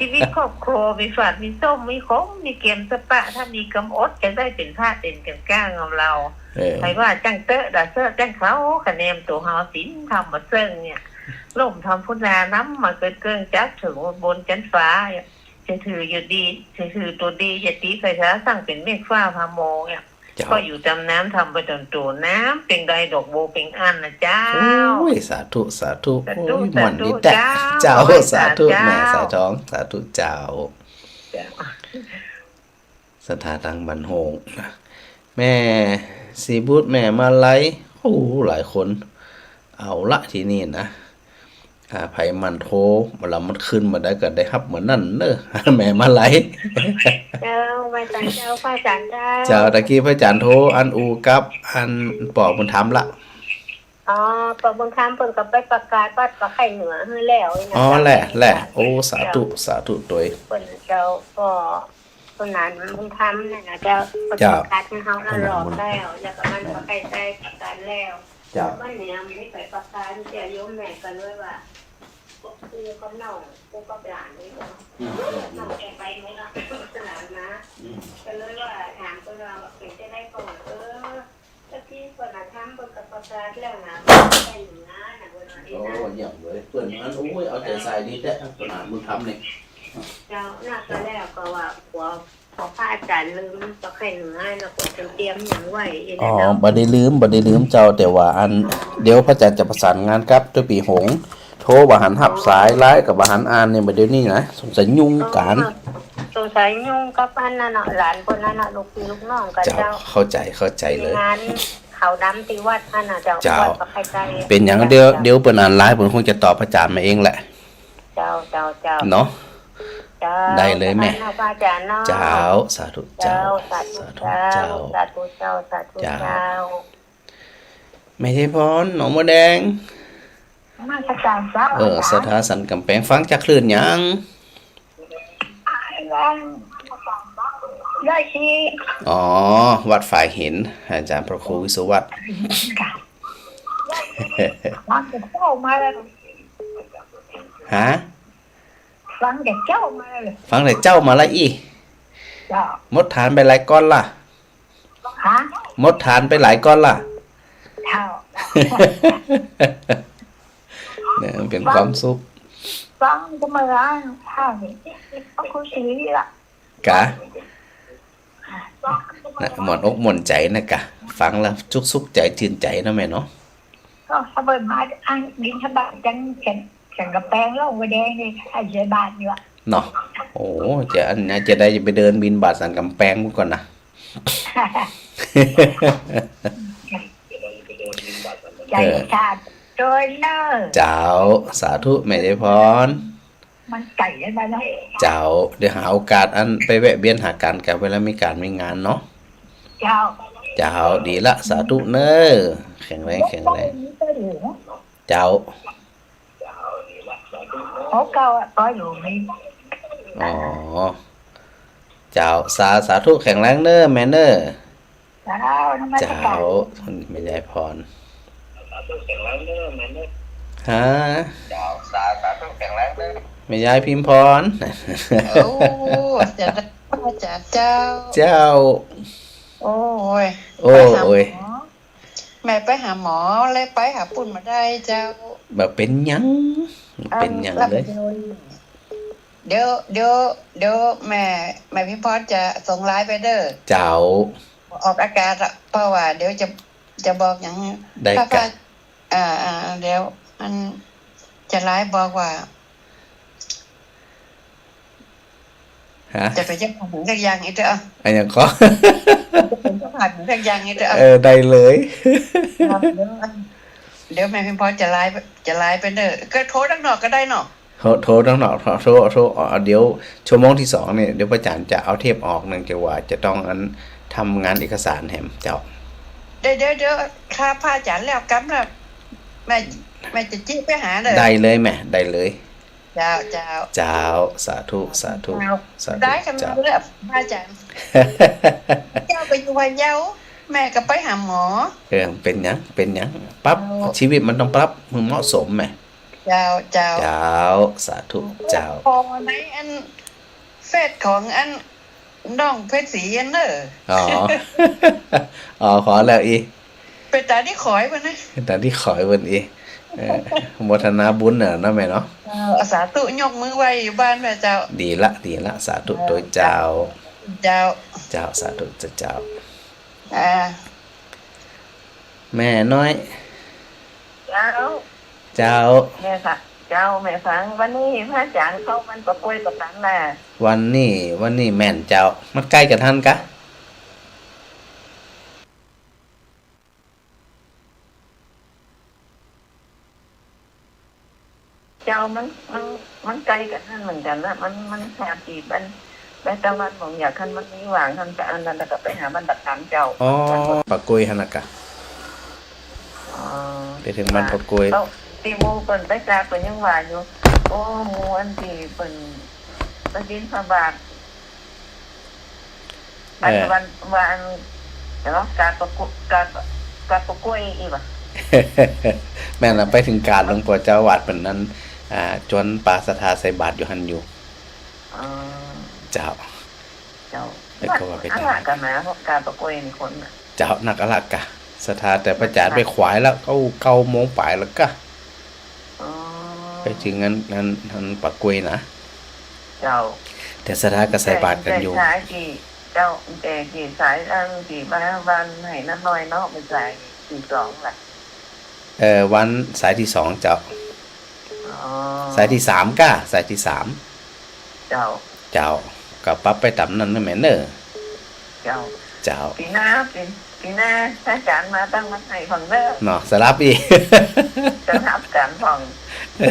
ชีวิตครอบครัวมีฝาดมีส้ม มีขม มีเกมสะปะ ถ้ามีกำอด จะได้เป๋นพระเป๋นแก่นกล้าเงาเรา เออ ใผว่าจั้งเต๊อะ ด่าเซ้อจั้งเขา คะแนนตั๋วเฮาศีลธรรมบ่เซิ่งเนี่ย ล้มธรรมพุทธานำมาเกิดเกิงจัก ถึงบนจั๊นฟ้า จะถืออยู่ดี จะถือตั๋วดี อย่าตีใส่สา สั่งเป๋นเมฆฟ้าพาโมงเนี่ย เจ้า ก็อยู่ต๋ามน้ำธรรมไปต๋นตูน น้ำเป่งใดดอกบัวเป่งอั้นนะเจ้า โอ้ย สาธุ สาธุ สาธุ โอ้ย ม่วนดีแต๊ สาธุเจ้า เจ้า โอ้ย สาธุ สาธุเจ้า แม่สายทอง สาธุเจ้า เจ้า ศรัทธาตางบ้านโฮงนะ แม่ศรีบุตร แม่มาลัย โอ้ หลายคน เอาละทีนี้นะ ถ้าใผหมั่นโทร เวลามันขึ้นมาได้ก็ได้ฮับเหมือนนั้นเน่อ แม่มาลัย เจ้า ไม่ตังเจ้า พระอาจารย์เจ้า เจ้า ตะกี้พระอาจารย์โทรอันอู่กับอันป้อบุญธรรมละ อ๋อ ป้อบุญธรรมเปิ้นก็ไปประกาศวัดป่าไข่เหนือหื้อแล้วนี่นะ อ๋อ เจ้า แหละ แหละ โอ้ สาธุ เจ้า สาธุตวย เปิ้นเจ้า ป้อ ป้อหนานบุญธรรมนั่นนะเจ้า เปิ้น เจ้า ประกาศหื้อเฮาแล้วรอบแล้ว แล้วก็มันก็ใกล้ๆ ประกาศแล้ว เจ้า วันนี้มันมีไปประกาศเจ้า โยมแม่ก็เลยว่า ปู่กับน้อง ปู่กับหลานนี่เนาะ อืม น้องแกไปไหมเนาะ หลานมา อืม ก็เลยว่าถามเปิ้นว่าเปิ้นจะได้ก่อน เออ ตะกี้เปิ้นน่ะทำเปิ้นก็ประกาศแล้วนะ ไปอยู่นะ นะ เปิ้นว่านี่นะ โอ้ เยี่ยมเลย เปิ้นนั้น โอ้ย เอาใจใส่ดีแต๊ เปิ้นน่ะบุญธรรมนี่ เจ้า น่าจะแล้วก็ว่า ขอ ขอพระอาจารย์ลืมป่าไข่เหนือนะ ขอเตรียมหยังไว้ อ๋อ นะเจ้า บ่ได้ลืม บ่ได้ลืมเจ้า แต่ว่าอัน เดี๋ยวพระอาจารย์จะประสานงานกับตวยปี้หงส์ โทรบ่หันฮับสาย ไลน์ก็บ่หันอ่านเนี่ย บ่าเดี๋ยวนี้นะ สงสัยยุ่งก๋าน เออ สงสัยยุ่งกับอันนั้นน่ะ หลานเปิ้นนั้นน่ะ ลูกพี่ลูกน้องกั๋น เจ้า เจ้า เข้าใจ๋ เข้าใจ๋เลย งานขาวดำตี้วัดนั่นน่ะเจ้า เจ้า วัดป่าไข่ใต้ เป๋นหยัง เดี๋ยว เดี๋ยวเปิ้นอ่านไลน์ เปิ้นคงจะตอบพระอาจารย์มาเองแหละ เจ้า เจ้า เจ้า เนาะ เจ้า ได้เลยแม่ เจ้า พระอาจารย์เนาะ เจ้า สาธุเจ้า เจ้า สาธุ สาธุ เจ้า เจ้า สาธุเจ้า สาธุเจ้า เจ้า แม่ชัยพร หนองบัวแดง นมัสก๋านเจ้า เออ ศรัทธาสันก๋ำแปง ฟังจากคลื่นหยัง ร้อยสี่ อ๋อ วัดฝายหิน อาจารย์พระครูวิศวัตร ฟังแต่เจ๊ามาแล้ว ฮะ ฟังแต่เจ๊ามาแล้ว ฟังแต่เจ๊ามาแล้วอี้ เจ้า หมดฐานไปหลายก้อนละ ฮะ หมดฐานไปหลายก้อนละ เจ้า เนี่ย มันเป๋นความสุข ฟังก็มาล้างข้าวนี่ ก็คือสีละ กะ นะ ม่วนอกม่วนใจ๋นะกะ ฟังแล้วจุกสุขใจ๋จืนใจ๋เนาะแม่เนาะ ก็ถ้าเปิ้นมาอ้างบิณฑบาตจัง จัง จังก๋ำแปงหนองบัวแดงนี่ ให้ใส่บาตรอยู่อะ เนาะ โอ้ จะอันนั้นจะได้ไปเดินบิณฑบาตสันก๋ำแปงก่อนนะ ใจ๋ เออ สาธุโตยเน่อ เจ้า สาธุแม่ชัยพร มันใจ๋ไปแล้ว เจ้า เดี๋ยวหาโอกาสอันไปแวะเวียนหากั๋นกะ เวลามีก๋านมีงานเนาะ เจ้า เจ้า ดีละ สาธุเน่อ แข็งแรง แข็งแรง เจ้า ของเก่าอะ ต๋อนอยู่นี่ อ๋อ เจ้า สา สาธุ แข็งแรงเน่อแม่เน่อ เจ้า นมัสก๋าน เจ้า แม่ชัยพร ฮะ เจ้า สา สาธุ แข็งแรงเน่อ แม่ชัยพิมพร โอ้ เจ้า เจ้า เจ้า โอ้ย โอ้ ไปหาหมอ โอ้ย แม่ไปหาหมอ เลยไปหาปุ้นบ่ได้เจ้า บ่เป๋นหยัง เป๋นหยังเลย เดี๋ยว เดี๋ยว เดี๋ยวแม่ แม่พิมพรจะส่งไลน์ไปเน่อ เจ้า ออกอากาศอะ เพราะว่าเดี๋ยวจะ จะบอกหยัง ได้ ถ้า กะ ถ้า อ่า อ่า เดี๋ยวอัน จะไลน์บอกว่า ฮะ จะเป๋นเจ้าภาพหยังสักอย่างอีกเต๊อะ อะหยังก่อ จะเป๋นเจ้าภาพหยังสักอย่างอีกเต๊อะ เออ ได้เลย เดี๋ยว เดี๋ยวแม่พิมพรจะไลน์ จะไลน์ไปเน่อ ก็โทรตังนอกก็ได้เนาะ โทร โทรตังนอก โทร โทร โทร อ๋อ เดี๋ยวชั่วโมงตี้สองเนี่ย เดี๋ยวพระอาจ๋ารย์จะเอาเทปออก เนื่องจากว่าจะต้องอัน ทำงานเอกสารแหมเจ้า เดี๋ยว เดี๋ยว เดี๋ยว ถ้าพระอาจ๋ารย์แล้วกำแล้ว แม่ แม่จะจี๊ไปหาเน่อ ได้เลยแม่ ได้เลย เจ้า เจ้า เจ้า สาธุ สาธุ เจ้า สาธุ ได้กัน เจ้า เลยพระอาจ๋ารย์ เจ้าไปอยู่พะเยา แม่ก็ไปหาหมอ เออ เป๋นหยัง เป๋นหยัง ปรับ เจ้า ชีวิตมันต้องปรับหื้อเหมาะสมแม่ เจ้า เจ้า เจ้า สาธุ เจ้า พอในอันเฟซของอันน้องเพชรศรีอันเน่อ อ๋อ อ๋อ ขอแล้วอี้ เป๋นต๋าดีขอยเปิ้นนะ เป๋นต๋าดีขอยเปิ้นอี้ เออ โมทนาบุญเน่อเนาะแม่เนาะ เออ สาธุ ยกมือไหว้อยู่บ้านแม่เจ้า ดีละ ดีละ สาธุ เออ โตยเจ้า เจ้า เจ้า สาธุ เจ้า เจ้า อ่า แม่น้อย เจ้า เจ้า แม่ฟัง เจ้า แม่ฟัง วันนี้พระอาจ๋ารย์เข้าวันปะกล้วยปะตังน่ะ วันนี้ วันนี้แม่นเจ้า มันใก้กั๋นตันกะ เ เอา มัน มัน มันใก้กั๋นหั้นเหมือนกั๋นนะ มัน มันหาตี้บ้าน ไปตะวันของหยาคันมันมีว่างหั้น ไปอันนั้นแล้วก็ไปหาบ้านตะกานเจ้า อ๋อ บ้าน ปากกล้วยหั้นนะกะ อ๋อ ไปเถิงบ้านปากกล้วย แล้วตี้หมู่เปิ้นไปจากเปิ้นยังว่าอยู่ โอ้ หมู่อันตี้เปิ้นไปบิณฑบาต เออ อันวัน วัน เดี๋ยว กาดปากกล้วย กาด กาดปากกล้วยอี้บ่ แม่นละ ไปเถิงกาดหลวงป้อเจ้าอาวาสเปิ้นนั้น อ่า จวนปาศรัทธาใส่บาตรอยู่หั้นอยู่ อ๋อ เจ้า เจ้า แต่ก็ว่าไป นัก ตาม อะละกั๋นนะ พวกกาดปากกล้วยนี่คนน่ะ เจ้า นักอะละกะ ศรัทธา แต่พระอาจารย์ไปขวายแล้ว เก้า เก้าโมงป๋ายแล้วกะ อ๋อ ไปเถิงอัน อัน อันปากกล้วยนะ เจ้า แต่ศรัทธาก็ใส่บาตรกั๋นอยู่ แต่สายตี้ เจ้า แต่ตี้สายอันตี้บ้าน บ้านไหนาน้อยเนาะ บ่ใจ้ตี้สองละ เอ่อ วันสายตี้สองเจ้า อ๋อ สายตี้สามกะ สายตี้สาม เจ้า เจ้า ก็ปรับไปต๋ามนั้นเน่อแม่เน่อ เจ้า เจ้า ปี๋หน้า ปี๋ ปี๋หน้า พระอาจารย์มาตั้งวัดไหนาพ่องเน่อ เนาะ สลับอี้ สลับกั๋นพ่อง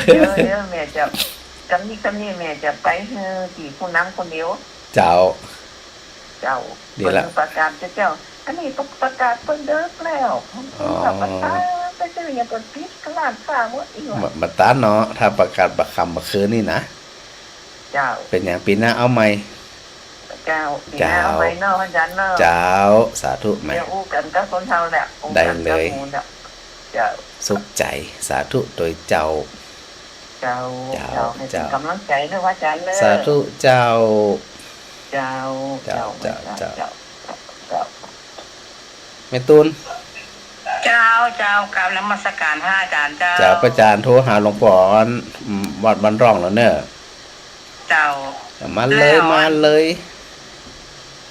เดี๋ยว เดี๋ยวแม่จะ กำนี้ กำนี้แม่จะไปหื้อตี้ผู้นำคนเดียว เจ้า เจ้า เดี๋ยวละ เปิ้นประกาศเจ้า อันนี้ประกาศเปิ้นเดิกแล้ว อ๋อ เปิ้นประกาศไปเจ้า อย่าเปิ้นปิดตลาดฟ้าหมดอี้หว่า บ่ บ่ตันเนาะ ถ้าประกาศบ่าค่ำบ่าคืนนี่นะ เจ้า เป๋นหยัง ปี๋หน้าเอาใหม่ เจ้า ปี๋หน้าเอาใหม่เนาะ อาจารย์เนาะ เจ้า สาธุแม่ เดี๋ยวอู้กั๋นกับคนเฒ่าแหละ อู้กั๋นกับหมู่เนี่ย ได้เลย เจ้า สุขใจ๋ สาธุโตยเจ้า เจ้า เจ้า เจ้า ให้เป๋นก๋ำลังใจ๋เน่อ พระอาจารย์เน่อ สาธุเจ้า เจ้า เจ้า เจ้า เจ้า เจ้า เจ้า เจ้า แม่ตูน เจ้า เจ้า กราบนมัสการพระอาจารย์เจ้า เจ้า พระอาจารย์โทรหาหลวงป้อ อืม วัดบ้านร่องแล้วเน่อ เจ้า มาเลย แล้วอัน มาเลย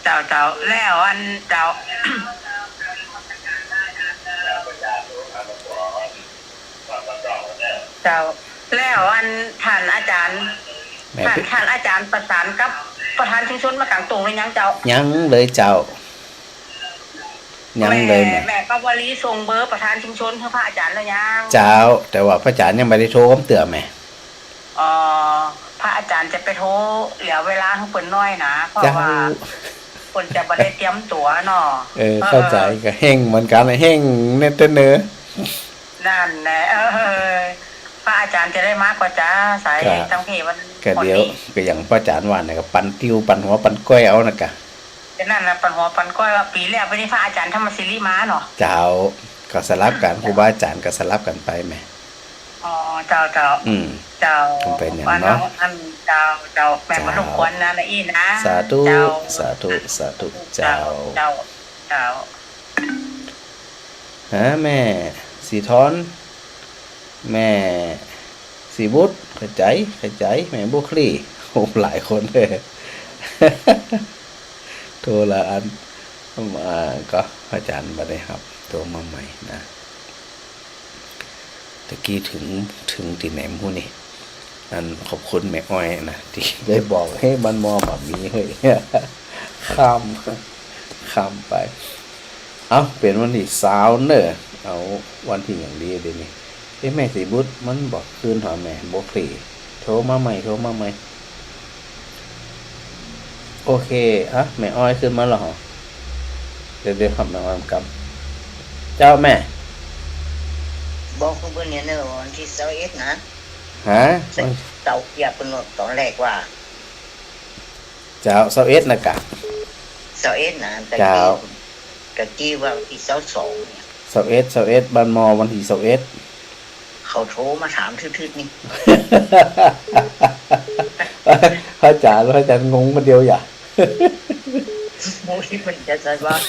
เจ้า เจ้า แล้วอัน เจ้า เจ้า แล้วอันท่านอาจารย์ แม่ ท่าน ท่านอาจารย์ประสานกับประธานชุมชนมากางตุงหรือยังเจ้า ยังเลยเจ้า ยังเลยแม่ แม่ แม่ปาวลีส่งเบอร์ประธานชุมชนหื้อพระอาจารย์แล้วยัง เจ้า แต่ว่าพระอาจารย์ยังบ่ได้โทรกำเตื้อแม่ อ๋อ พระอาจารย์จะไปโทรเหลือเวลาหื้อเปิ้นหน้อยนะ เพราะว่า เจ้า เปิ้นจะบ่ได้เตรียมตั๋วเนาะ เออ เข้าใจ๋ เออ ก็เฮ่งเหมือนกั๋น เฮ่งเน่อเต๊อะเน่อ นั่นแหละ เออ พระอาจารย์จะได้มาก่อจ๊ะ สาย ก็ ตังเพวัน ก็เดี๋ยว ก็อย่างพระอาจารย์ว่าเนี่ย ก็ปั่นติ้ว ปั่นหัว ปั่นก้อยเอานะกะ ก็นั่นน่ะ ปั่นหัวปั่นก้อยว่า ปี๋แรกไปนี่พระอาจารย์ธรรมศิริมาเนาะ เจ้า ก็สลับกั๋น ครูบาอาจารย์ก็สลับกั๋นไปแม่ อ๋อ เจ้า เจ้า อืม เจ้า มันเป๋นอย่างนั้นเนาะ อัน เจ้า เจ้า แม่ เจ้า บ่รบกวนนะ นะอี้นะ สาธุ เจ้า สาธุ สาธุ เจ้า เจ้า เจ้า เจ้า ฮะ แม่ศรีทร แม่ศรีบุตร เข้าใจ๋ เข้าใจ๋ แม่บุคลี โอ้ หลายคนเลย โทรละอัน อ่า ก็อาจารย์บ่ได้ฮับ โทรมาใหม่นะ ตะกี้เถิง เถิงตี้ไหนบ่ฮู้นี่ อันขอบคุณแม่อ้อยนะ ตี้ได้บอก เฮ้ย บ้านหม้อบ่มีเฮ้ย ข้าม ข้ามไป เอ้า เป๋นวันตี้ซาว เน่อ เอาวันตี้หยังดีเดี๋ยวนี้ เอ๊ะ แม่ศรีบุตรมันบ่ขึ้นหรอ แม่บุคลี โทรมาใหม่ โทรมาใหม่ โอเค อ่ะ แม่อ้อยขึ้นมาแล้วเหรอ เดี๋ยว เดี๋ยวครับ แม่อ้อยกำ เจ้าแม่ บอกเปิ้นเนี่ยเนอะ วันตี้ซาวเอ็ดนะ ฮะ เสาร์ เปิ้นบอกต๋อนแรกว่า เจ้า ซาวเอ็ดนะกะ ซาวเอ็ดนะ ตะกี้ เจ้า ตะกี้ว่าวันตี้ซาวสองเนี่ย ซาวเอ็ด ซาวเอ็ด บ้านหม้อวันตี้ซาวเอ็ด เขาโทรมาถามทึดๆ นี่ พระอาจารย์ พระอาจารย์งงคนเดียวอย่า หมู่ตี้เปิ้นจะใส่บาตร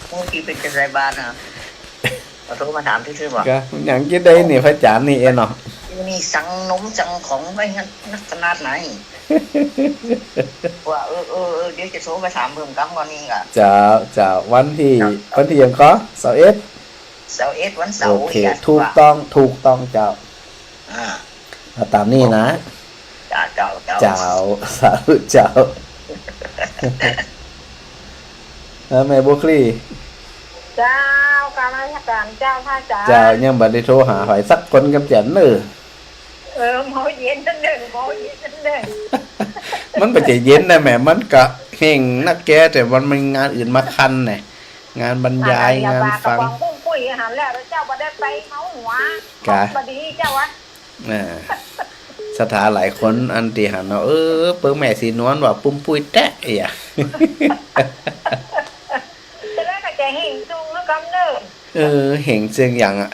หมู่ตี้เปิ้นจะใส่บาตรนะ เขาโทรมาถามทื่อๆ บ่ ก็หยังจะได้นี่ พระอาจารย์นี่เองเนาะ นี่สั่งนมสั่งของไว้นักขนาดไหน ว่า เออ เออ เออ เดี๋ยวจะโทรไปถามเพิ่มกำก่อนนี่กะ เจ้า เจ้า วันตี้ เจ้า วันตี้หยังก็ ซาวเอ็ด ซาวเอ็ด วันเสาร์ โอเค อีกอ่ะ ถูกต้อง ถูกต้องเจ้า อ่า เอาต๋ามนี้นะ เจ้า เจ้า เจ้า เจ้า สาธุเจ้า นะแม่บุคลี เจ้า กราบนมัสการเจ้า พระอาจารย์ เจ้า ยังบ่ได้โทรหาใผสักคนกำแจ๋นเน่อ เออ เมาเย็นนั่นเน่อ เมาเย็นนั่นเน่อ มันบ่ใจ้เย็นนะแม่ มันก็แห้งนักแก่ แต่มันมีงานอื่นมาคันแหน่ งานบรรยาย งานฟัง กะป๋องปุ้มปุ้ยหันแล้ว เจ้าบ่ได้ไปเมาหัว กะ บ่ดีเจ้าวะ อ่า ศรัทธาหลายคนอันตี้หันเนาะ เออ เปิ้งแม่ศรีนวลว่าปุ้มปุ้ยแต๊อะ จะได้กะจะแห้งจุงแล้วกำเนิด เออ แห้งเสี้ยงอย่างอะ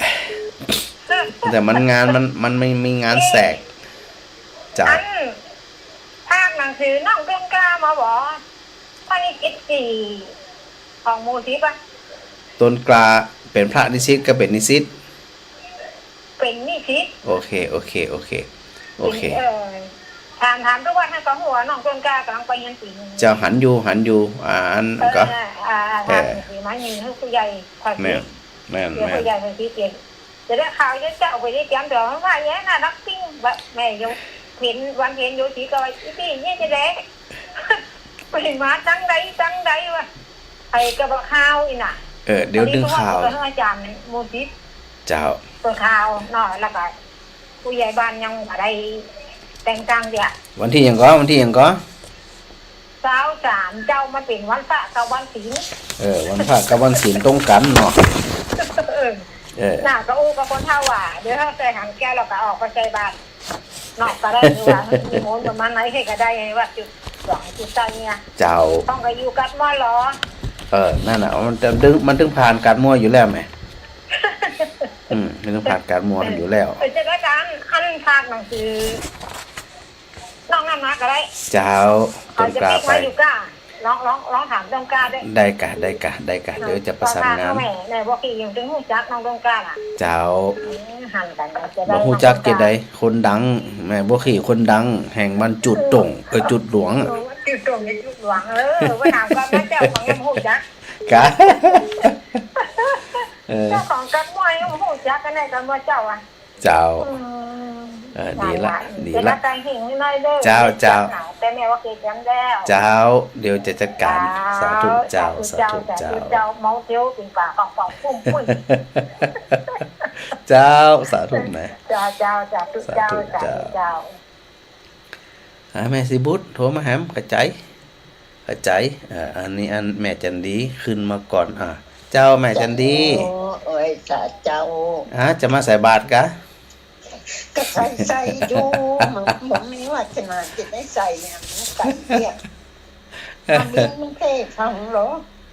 แต่มันงานมัน มันมี มีงานแสก เจ้า อัน ภาคหนังสือน้องต้นกล้ามาบ่ ข้อนี้สิบสี่ ของหมู่สิบอะ ต้นกล้าเป๋นพระนิสิตก็เป๋นนิสิต เป๋นนิสิต โอเค โอเค โอเค โอเค เออ ถาม ถามดูว่าท่านก็ฮู้ว่าน้องต้นกล้ากำลังไปเฮียนปี๋นึ่ง เจ้าหันอยู่ หันอยู่ อ่า อัน เออ ก็ อ่า เออ ถามสิมานี่หื้อผู้ใหญ่ข้อย แม่น สิ แม่น เดี๋ยว แม่น ผู้ใหญ่ข้อยสิเปลี่ยน จะได้ข่าวจะเจ้าไปได้เตรียมตั๋วมาว่าแย่น่ารักปิ้ง แบบแม่โยเพ็ญ วันเพ็ญโยศรีก็ว่า อีตี้เนี่ยจะแดก ไปมาจังใดจังใดวะ ไอ้กะบ่ข่าวอีน่ะ เออ เดี๋ยวดึงข่าว อันนี้ก็ว่าจะเป๋นอาจ๋ารย์หมู่สิบ เจ้า เป๋นข่าวเนาะ แล้วก็ผู้ใหญ่บ้านยังบ่ได้แต่งตั้งเตื้อ วันตี้หยังก่อ วันตี้หยังก่อ ซาวสามเจ้า มันเป๋นวันพระกับวันศีล เออ วันพระกับวันศีลตรงกั๋นเนาะ เออ เออ น่ะ ก็อู้กับคนเฒ่าว่า เดี๋ยวเฮาใส่หางแก้วแล้วก็ออกไปใส่บาตรเนาะ ก็ได้ หรือว่ามีมนต์ประมาณไหนให้ก็ได้ ว่าจุดสองจุดใต้เนี่ย เจ้า ต้องก็อยู่กัดมั่วเหรอ เออ นั่นน่ะ มันจะตึง มันตึงผ่านกัดมั่วอยู่แล้วแหม อืม มันตึงผ่านกัดมั่วอยู่แล้ว เออ จะได้การอันภาคหนังสือ น้องนั่นมาก็ได้ เจ้า เขาจะ ต้นกล้า ปิ๊ก ไป มาอยู่ก้า ลอง ลอง ลองถามต้นกล้าด้วย ได้กะ ได้กะ ได้กะ เดี๋ยวจะประสานงาน แม่ แม่บ่าขี้ยังตึงฮู้จักน้องต้นกล้าล่ะ เจ้า อืม หันกั๋นก็จะได้ บ่ฮู้จักจะใด คนดัง แม่บ่าขี้คนดัง แห่งบ้านจุดโต่ง เออ จุดหลวงอะ เออ จุดโต่งเนี่ยจุดหลวง เออ ว่าถามก่อนนะเจ้า ของยังบ่ฮู้จัก กะ เออ เจ้าของกัดมั่วยังบ่ฮู้จักกั๋นแน่ กัดมั่วเจ้าอะ เจ้า อืม เออ ดีละ นั่นล่ะ ดีละ เดี๋ยวมาแต่งเพลงให้หน่อยเด้อ เจ้า เจ้า แต่แม่ว่าเกรงแล้ว เจ้า เดี๋ยวจะจัดการ เจ้า สาธุเจ้า สาธุเจ้า สาธุเจ้า สาธุเจ้า เมาเตี้ยวกิ๋นปลาของปองปุ้มปุ้ย เจ้า สาธุนะ เจ้า เจ้า สาธุเจ้า สาธุเจ้า สาธุเจ้า อ่า แม่ศรีบุตรโทรมาแหม เข้าใจ๋ เข้าใจ๋ อ่า อันนี้อันแม่จันดีขึ้นมาก่อน อ่า เจ้า แม่จันดี เจ้า โอ้ย สาเจ้า อ่า จะมาใส่บาตรกะ ก็ใส่ ใส่อยู่ มัน มันมีวาสนาจะได้ใส่เนี่ย มันใส่เนี่ย มันมีมันเท่ฟังเหรอ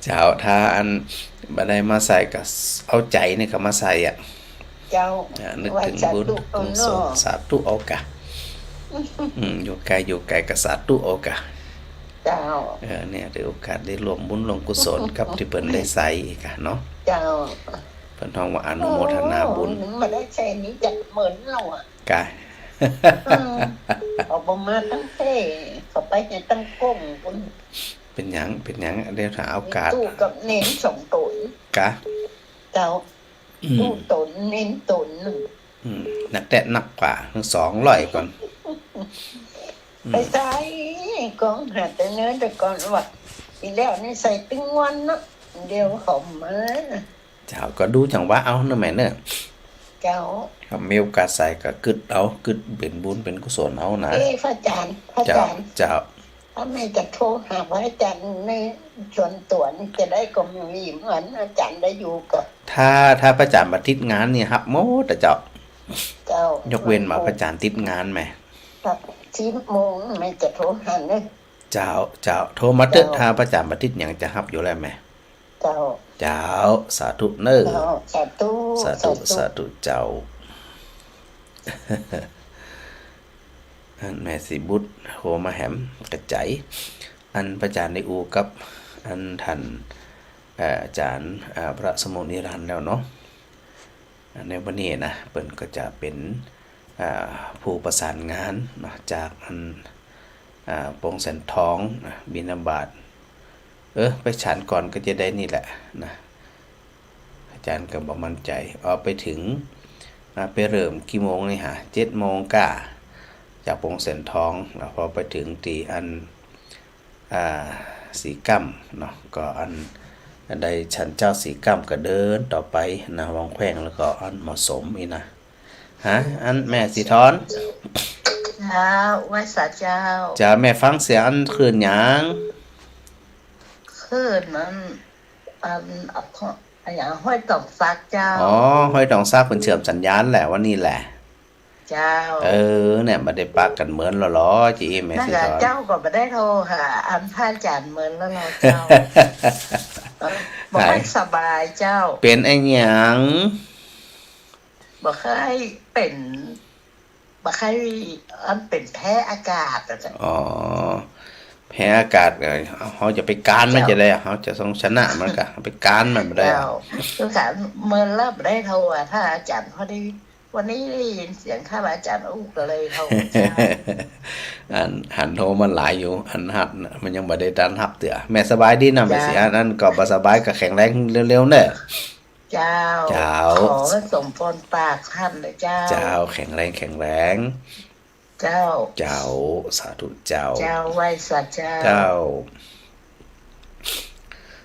เจ้า ถ้าอันบ่ได้มาใส่ก็เอาใจ๋นี่ก็มาใส่อะ เจ้า อ่า นึกเถิงบุญ ว่าสาธุ กุศล เอาเนาะ สาธุเอากะ อืม อยู่ไกล อยู่ไกลก็สาธุเอากะ เจ้า เออ เนี่ย ถือโอกาสได้ร่วมบุญร่วมกุศลกับตี้เปิ้นได้ใส่อีกอะเนาะ เจ้า เปิ้นฮ้องว่าอนุโมทนาบุญ โอ้ มันได้ใส่นี่จักเหมินแล้วอะ กะ อืม เอาบ่มาตั้งแต่ เขาไปในตั้งกงปุ้น เป๋นหยัง เป๋นหยัง เดี๋ยวถ้าโอกาส ตู้กับเณรสองต๋น กะ เจ้า อืม ตู้ต๋น เณรต๋นนึ่ง อืม นักแต๊นักกว่า สองร้อยก่อน อืม ไปใส่ ก็หาแต่เนินแต่ก่อนว่า ปีแล้วนี่ใส่ตึงวันเนาะ เดี๋ยวเขามา เจ้า ก็ดูจังหวะเอาเนาะแม่เนาะ เจ้า ถ้ามีโอกาสใส่ก็กึ๊ดเอา กึ๊ดเป๋นบุญเป๋นกุศลเอานะ เอ้ย พระอาจ๋ารย์ พระอาจ๋ารย์ เจ้า เจ้า ถ้าแม่จะโทรหาพระอาจ๋ารย์ในส่วนตั๋วนี่จะได้ก็มีเหมือนอาจ๋ารย์ได้อยู่ก็ ถ้า ถ้าพระอาจ๋ารย์บ่ติดงานนี่ฮับหมดอะเจ้า เจ้า ยกเว้นว่าพระอาจ๋ารย์ติดงานแหม ครับ สิบโมงแม่จะโทรหาเนาะ เจ้า เจ้า โทรมาเต๊อะ เจ้า ถ้าพระอาจ๋ารย์บ่ติดหยังจะฮับอยู่แล้วแหม เจ้า เจ้า สาธุเนาะ เจ้า สาธุ สาธุ สาธุ สาธุเจ้า อันแม่ศรีบุตรโทรมาแหม เข้าใจ๋ อันพระอาจ๋ารย์ได้อู้กับ อันท่าน เอ่อ อาจ๋ารย์ อ่า พระสมุนิรันดร์แล้วเนาะ อ่า ในวันนี้นะ เปิ้นก็จะเป๋น อ่า ผู้ประสานงานเนาะ จากอัน อ่า ปงแสนทองนะ บิณฑบาต เออ ไปฉันก่อนก็จะได้นี่แหละนะ อาจ๋ารย์ก็บ่มั่นใจ๋ เอาไปเถิง อ่า ไปเริ่มกี่โมงนี่หา เจ็ดโมงก้า จากปงแสนทอง แล้วพอไปเถิงตี้อัน อ่า สีก้ำเนาะ ก็อันได้ฉันเจ๊าสีก้ำก็เดินต่อไปนะ วังแขว้ง แล้วก็อันหมอสมอี้นะ ฮะ อันแม่สีทอน เจ้า ไหว้สาเจ้า เจ้า แม่ฟังเสียงอันคลื่นหยัง คลื่นอัน อัน อันหยัง ห้วยตองสักเจ้า อ๋อ ห้วยตองสักเปิ้นเชื่อมสัญญาณแหละ วันนี้แหละ เจ้า เออ เนี่ย บ่ได้ปะกั๋นเมินแล้วลอ เจ้าอี้แม่สีทอน นั่นแหละ เจ้าก็บ่ได้โทรหาอันพระอาจ๋ารย์เมินแล้วลอเจ้า เออ บ่ค่อยสบายเจ้า เป๋นอะหยัง บ่ค่อยเป๋น บ่ค่อย อันเป๋นแพ้อากาศอะเจ้า อ๋อ แพ้อากาศ เออ เฮาจะไปก๊านมันจะได้ เฮาจะต้องชนะมันก่ะ ไปก๊านมันบ่ได้ เจ้า คือกั๋นเมินแล้วบ่ได้โทรหาพระอาจ๋ารย์ พอดีวันนี้ได้ยินเสียงพระอาจ๋ารย์อู้ก็เลยโทรเจ้า อันหันโทรมาหลายอยู่ อันฮับน่ะ มันยังบ่ได้ตันฮับเตื้อ แม่สบายดีนะ แม่สี เจ้า อัน อันก็บ่สบายก็แข็งแรงเร็วๆ เน่อ เจ้า เจ้า ขอสมพรปากท่านเลยเจ้า เจ้า แข็งแรง แข็งแรง เจ้า เจ้า สาธุเจ้า เจ้า ไหว้สาเจ้า เจ้า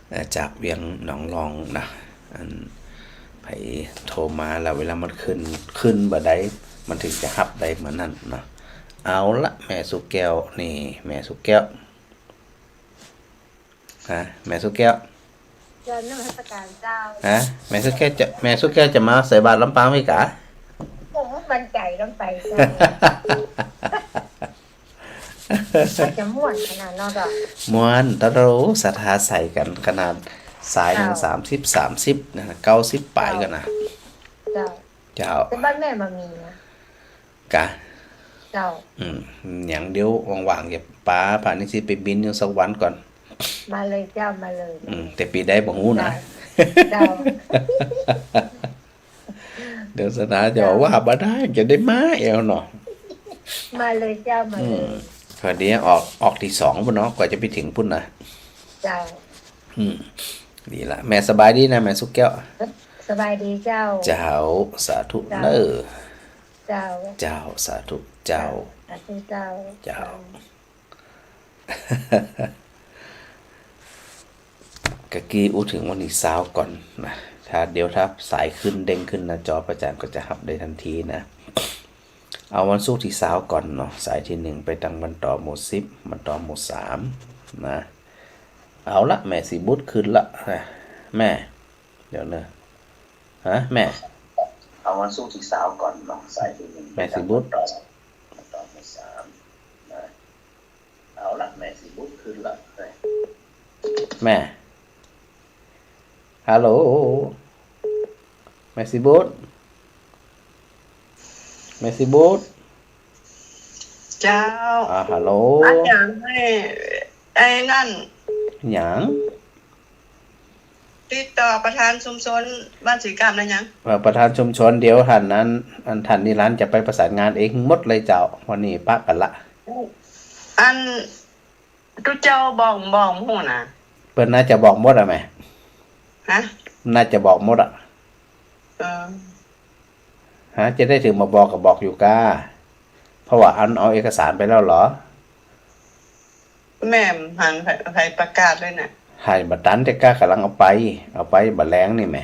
เอ่อ จากเวียงหนองลองนะ อัน ใผโทรมาแล้วเวลามันขึ้น ขึ้นบ่ได้ มันถึงจะฮับได้เหมือนนั้นนะ เอาละ แม่สุแก้ว นี่ แม่สุแก้ว ฮะ แม่สุแก้ว เจ้านมัสการเจ้า ฮะ แม่สุแก้วจะ แม่สุแก้วจะมาใส่บาตรลำปางไหมกะ โอ้ มั่นใจ๋ลำไปเจ้า ว่าจะม่วนขนาดนั้นเนาะ ม่วน ตะโล ศรัทธาใส่กั๋นขนาด สายหนึ่ง เจ้า สามสิบ สามสิบ นะ เก้าสิบป๋ายกั๋นนะ เจ้า เจ้า แต่บ้านแม่บ่มีนะ กะ เจ้า อืม อย่างเดียวว่างๆ จะปาพระนิสิตไปบิณฑบาตสักวันก่อน มาเลยเจ้า มาเลย อืม แต่ปี๋ใดบ่ฮู้นะ เจ้า เดี๋ยวศรัทธาจะบอกว่าบ่ได้ จะได้มาแอ่วเนาะ มาเลยเจ้า มาเลย อืม พอดีออก ออกตีสองพุ้นเนาะ กว่าจะไปถึงพุ้นนะ เจ้า อืม ดีละ แม่สบายดีนะ แม่สุแก้ว สบายดีเจ้า เจ้า สาธุ เจ้า เน่อ เจ้า เจ้า สาธุเจ้า สาธุเจ้า เจ้า กะกี้อู้เถิงวันตี้ซาวก่อนนะ ถ้า เดี๋ยวถ้าสายขึ้นเด้งขึ้นหน้าจอ พระอาจ๋ารย์ก็จะฮับได้ทันทีนะ เอาวันศุกร์ตี้ซาวก่อนเนาะ สายตี้หนึ่งไปตังบ้านตอหมู่สิบ บ้านตอหมู่สามนะ เอาละ แม่สีบุตรขึ้นละนะ แม่ เดี๋ยวเน่อ ฮะ แม่ เอาวันศุกร์ตี้ซาวก่อนเนาะ สายตี้หนึ่ง แม่สีบุตร ตอหมู่สามนะ เอาละ แม่สีบุตรขึ้นละ แม่ ฮัลโหล แม่สีบุตร แม่สีบุตร เจ้า อ่า ฮัลโหล อันหยัง ไอ้ ไอ้นั่น หยัง ติดต่อประธานชุมชนบ้านสีก้ามได้ยัง เอ่อ ประธานชุมชน เดี๋ยวหั้นอัน อันท่านนิรันดร์จะไปประสานงานเองหมดเลยเจ้า วันนี้ปะกั๋นละ อัน ตุ๊เจ้าบอก บอกหมู่นะ เปิ้นน่าจะบอกหมดอะแม่ ฮะ น่าจะบอกหมดอะ เออ ฮะ จะได้เถิงมาบอกก็บอกอยู่ก้า เพราะว่าอันเอาเอกสารไปแล้วเหรอ แม่หันไผ ไผประกาศเลยน่ะ หันบ่ตัน แต่ก้ากำลังเอาไป เอาไปบ่าแลงนี่แหม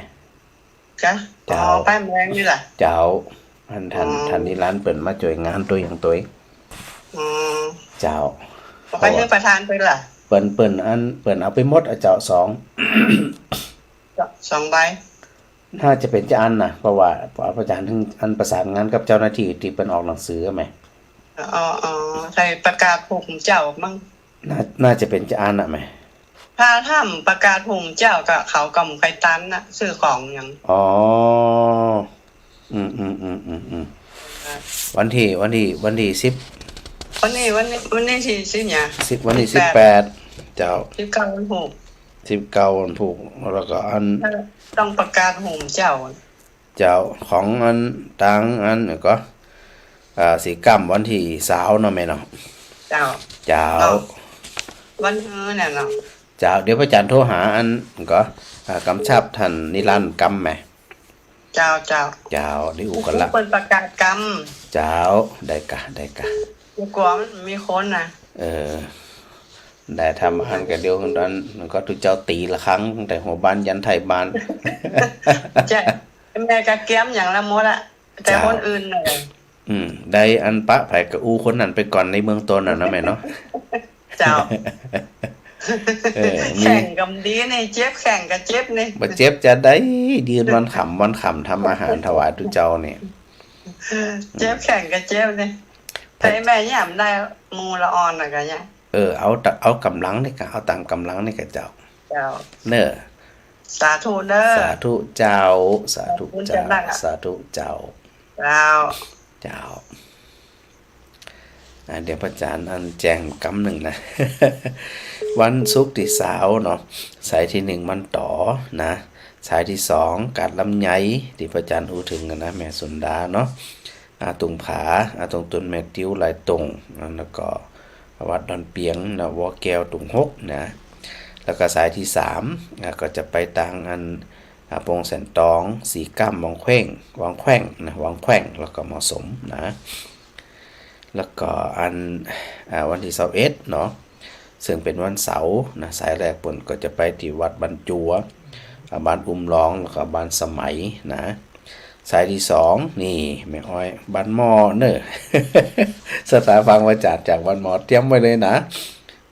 กะ เจ้า อ๋อ ไปบ่าแลงนี่ล่ะ เจ้า อันท่าน อ๋อ ท่านนิรันดร์เปิ้นมาจ้วยงานตวยหยังตวย อ๋อ เจ้า เอาไปหื้อประธานไปล่ะ เปิ้น เปิ้นอัน เปิ้นเอาไปหมดอะเจ้า สอง สองใบ น่าจะเป๋นจาอั้นนะ เพราะว่าพระอาจ๋ารย์เถิงอันประสานงานกับเจ้าหน้าตี้ตี้เปิ้นออกหนังสือแหม อ๋อ อ๋อ ใผประกาศผู้เจ้ามั้ง น่า น่าจะเป๋นจาอั้นน่ะแหม ถ้า ถ้าบ่ประกาศผู้เจ้าก็เขาก็บ่ใค่ตันน่ะ ซื้อของหยัง อ๋อ อืม อืม อืม อืม อืม อ่า วันตี้ วันตี้ วันตี้สิบ วันนี้ วันนี้ วันนี้ตี้สิบหยัง สิบ วันตี้สิบแปด สิบแปด เจ้า สิบเก้าวันพูก สิบเก้าวันพูก แล้วก็อัน ต้องประกาศผู้เจ้า เจ้า ของอันตางอันก็ อ่า สีก้ามวันตี้ซาวเนาะแม่เนาะ เจ้า เจ้า เนาะ วันฮื้อเนี่ยเนาะ เจ้า เดี๋ยวพระอาจ๋ารย์โทรหาอันก็ อ่า กำชับท่านนิรันดร์กำแหม เจ้า เจ้า เจ้า ได้อู้กั๋นละ เปิ้นประกาศกำ เจ้า ได้กะ ได้กะ กลัวมันมีคนน่ะ เออ ได้ทำอันกะเดียวกัน มันก็ตุ๊เจ้าตี๋ละครั้ง ตั้งแต่หัวบ้านยันท้ายบ้าน เจ้า แม่ก็เกียมอย่างละหมดอะ แต่คนอื่นน่ะ เจ้า อืม ได้อันปะไผก็อู้คนนั้นไปก่อนในเบื้องต้นน่ะเนาะแม่เนาะ เจ้า เออ มี แข้งก็ดีนี่ เจ็บแข้งก็เจ็บนี่ บ่เจ็บจะใด ยืนวันค่ำวันค่ำทำอาหารถวายตุ๊เจ้านี่ เจ็บแข้งก็เจ็บนี่ ไผแม่ย่ำได้หมู่ละอ่อนน่ะก็ยัง เออ เอาตะ เอาก๋ำลังนี่กะ เอาต๋ามก๋ำลังนี่กะเจ้า เจ้า เน่อ สาธุเน่อ สาธุเจ้า สาธุเจ้า สาธุเจ้า สาธุเจ้า เจ้า เจ้า อ่า เดี๋ยวพระอาจารย์อันแจ้งกำนึ่งนะ วันศุกร์ตี้ซาวเนาะ สายตี้นึ่งวันต่อนะ สายตี้สองกาดลำไย ตี้พระอาจารย์อู้เถิงกั๋นนะ แม่สุนดาเนาะ อ่า ตุงผา อ่า ตรงต้นแม่ติ้วหลายตรง อ่า แล้วก็วัดดอนเปียงนะ วอแก้วตุงหกนะ แล้วก็สายตี้สาม อ่า ก็จะไปตางอัน อ่า ปงแสนตอง สีก้ำ วังแขว้ง วังแขว้งนะ วังแขว้ง แล้วก็เหมาะสมนะ แล้วก็อัน อ่า วันตี้ซาวเอ็ดเนาะ ซึ่งเป๋นวันเสาร์นะ สายแรกเปิ้นก็จะไปตี้วัดบ้านจัว อ่า บ้านอุ้มหลอง แล้วก็บ้านสมัยนะ สายตี้สองนี่แม่อ้อยบ้านหม้อเน่อ สถาบันวาจาจากบ้านหม้อเตรียมไว้เลยนะ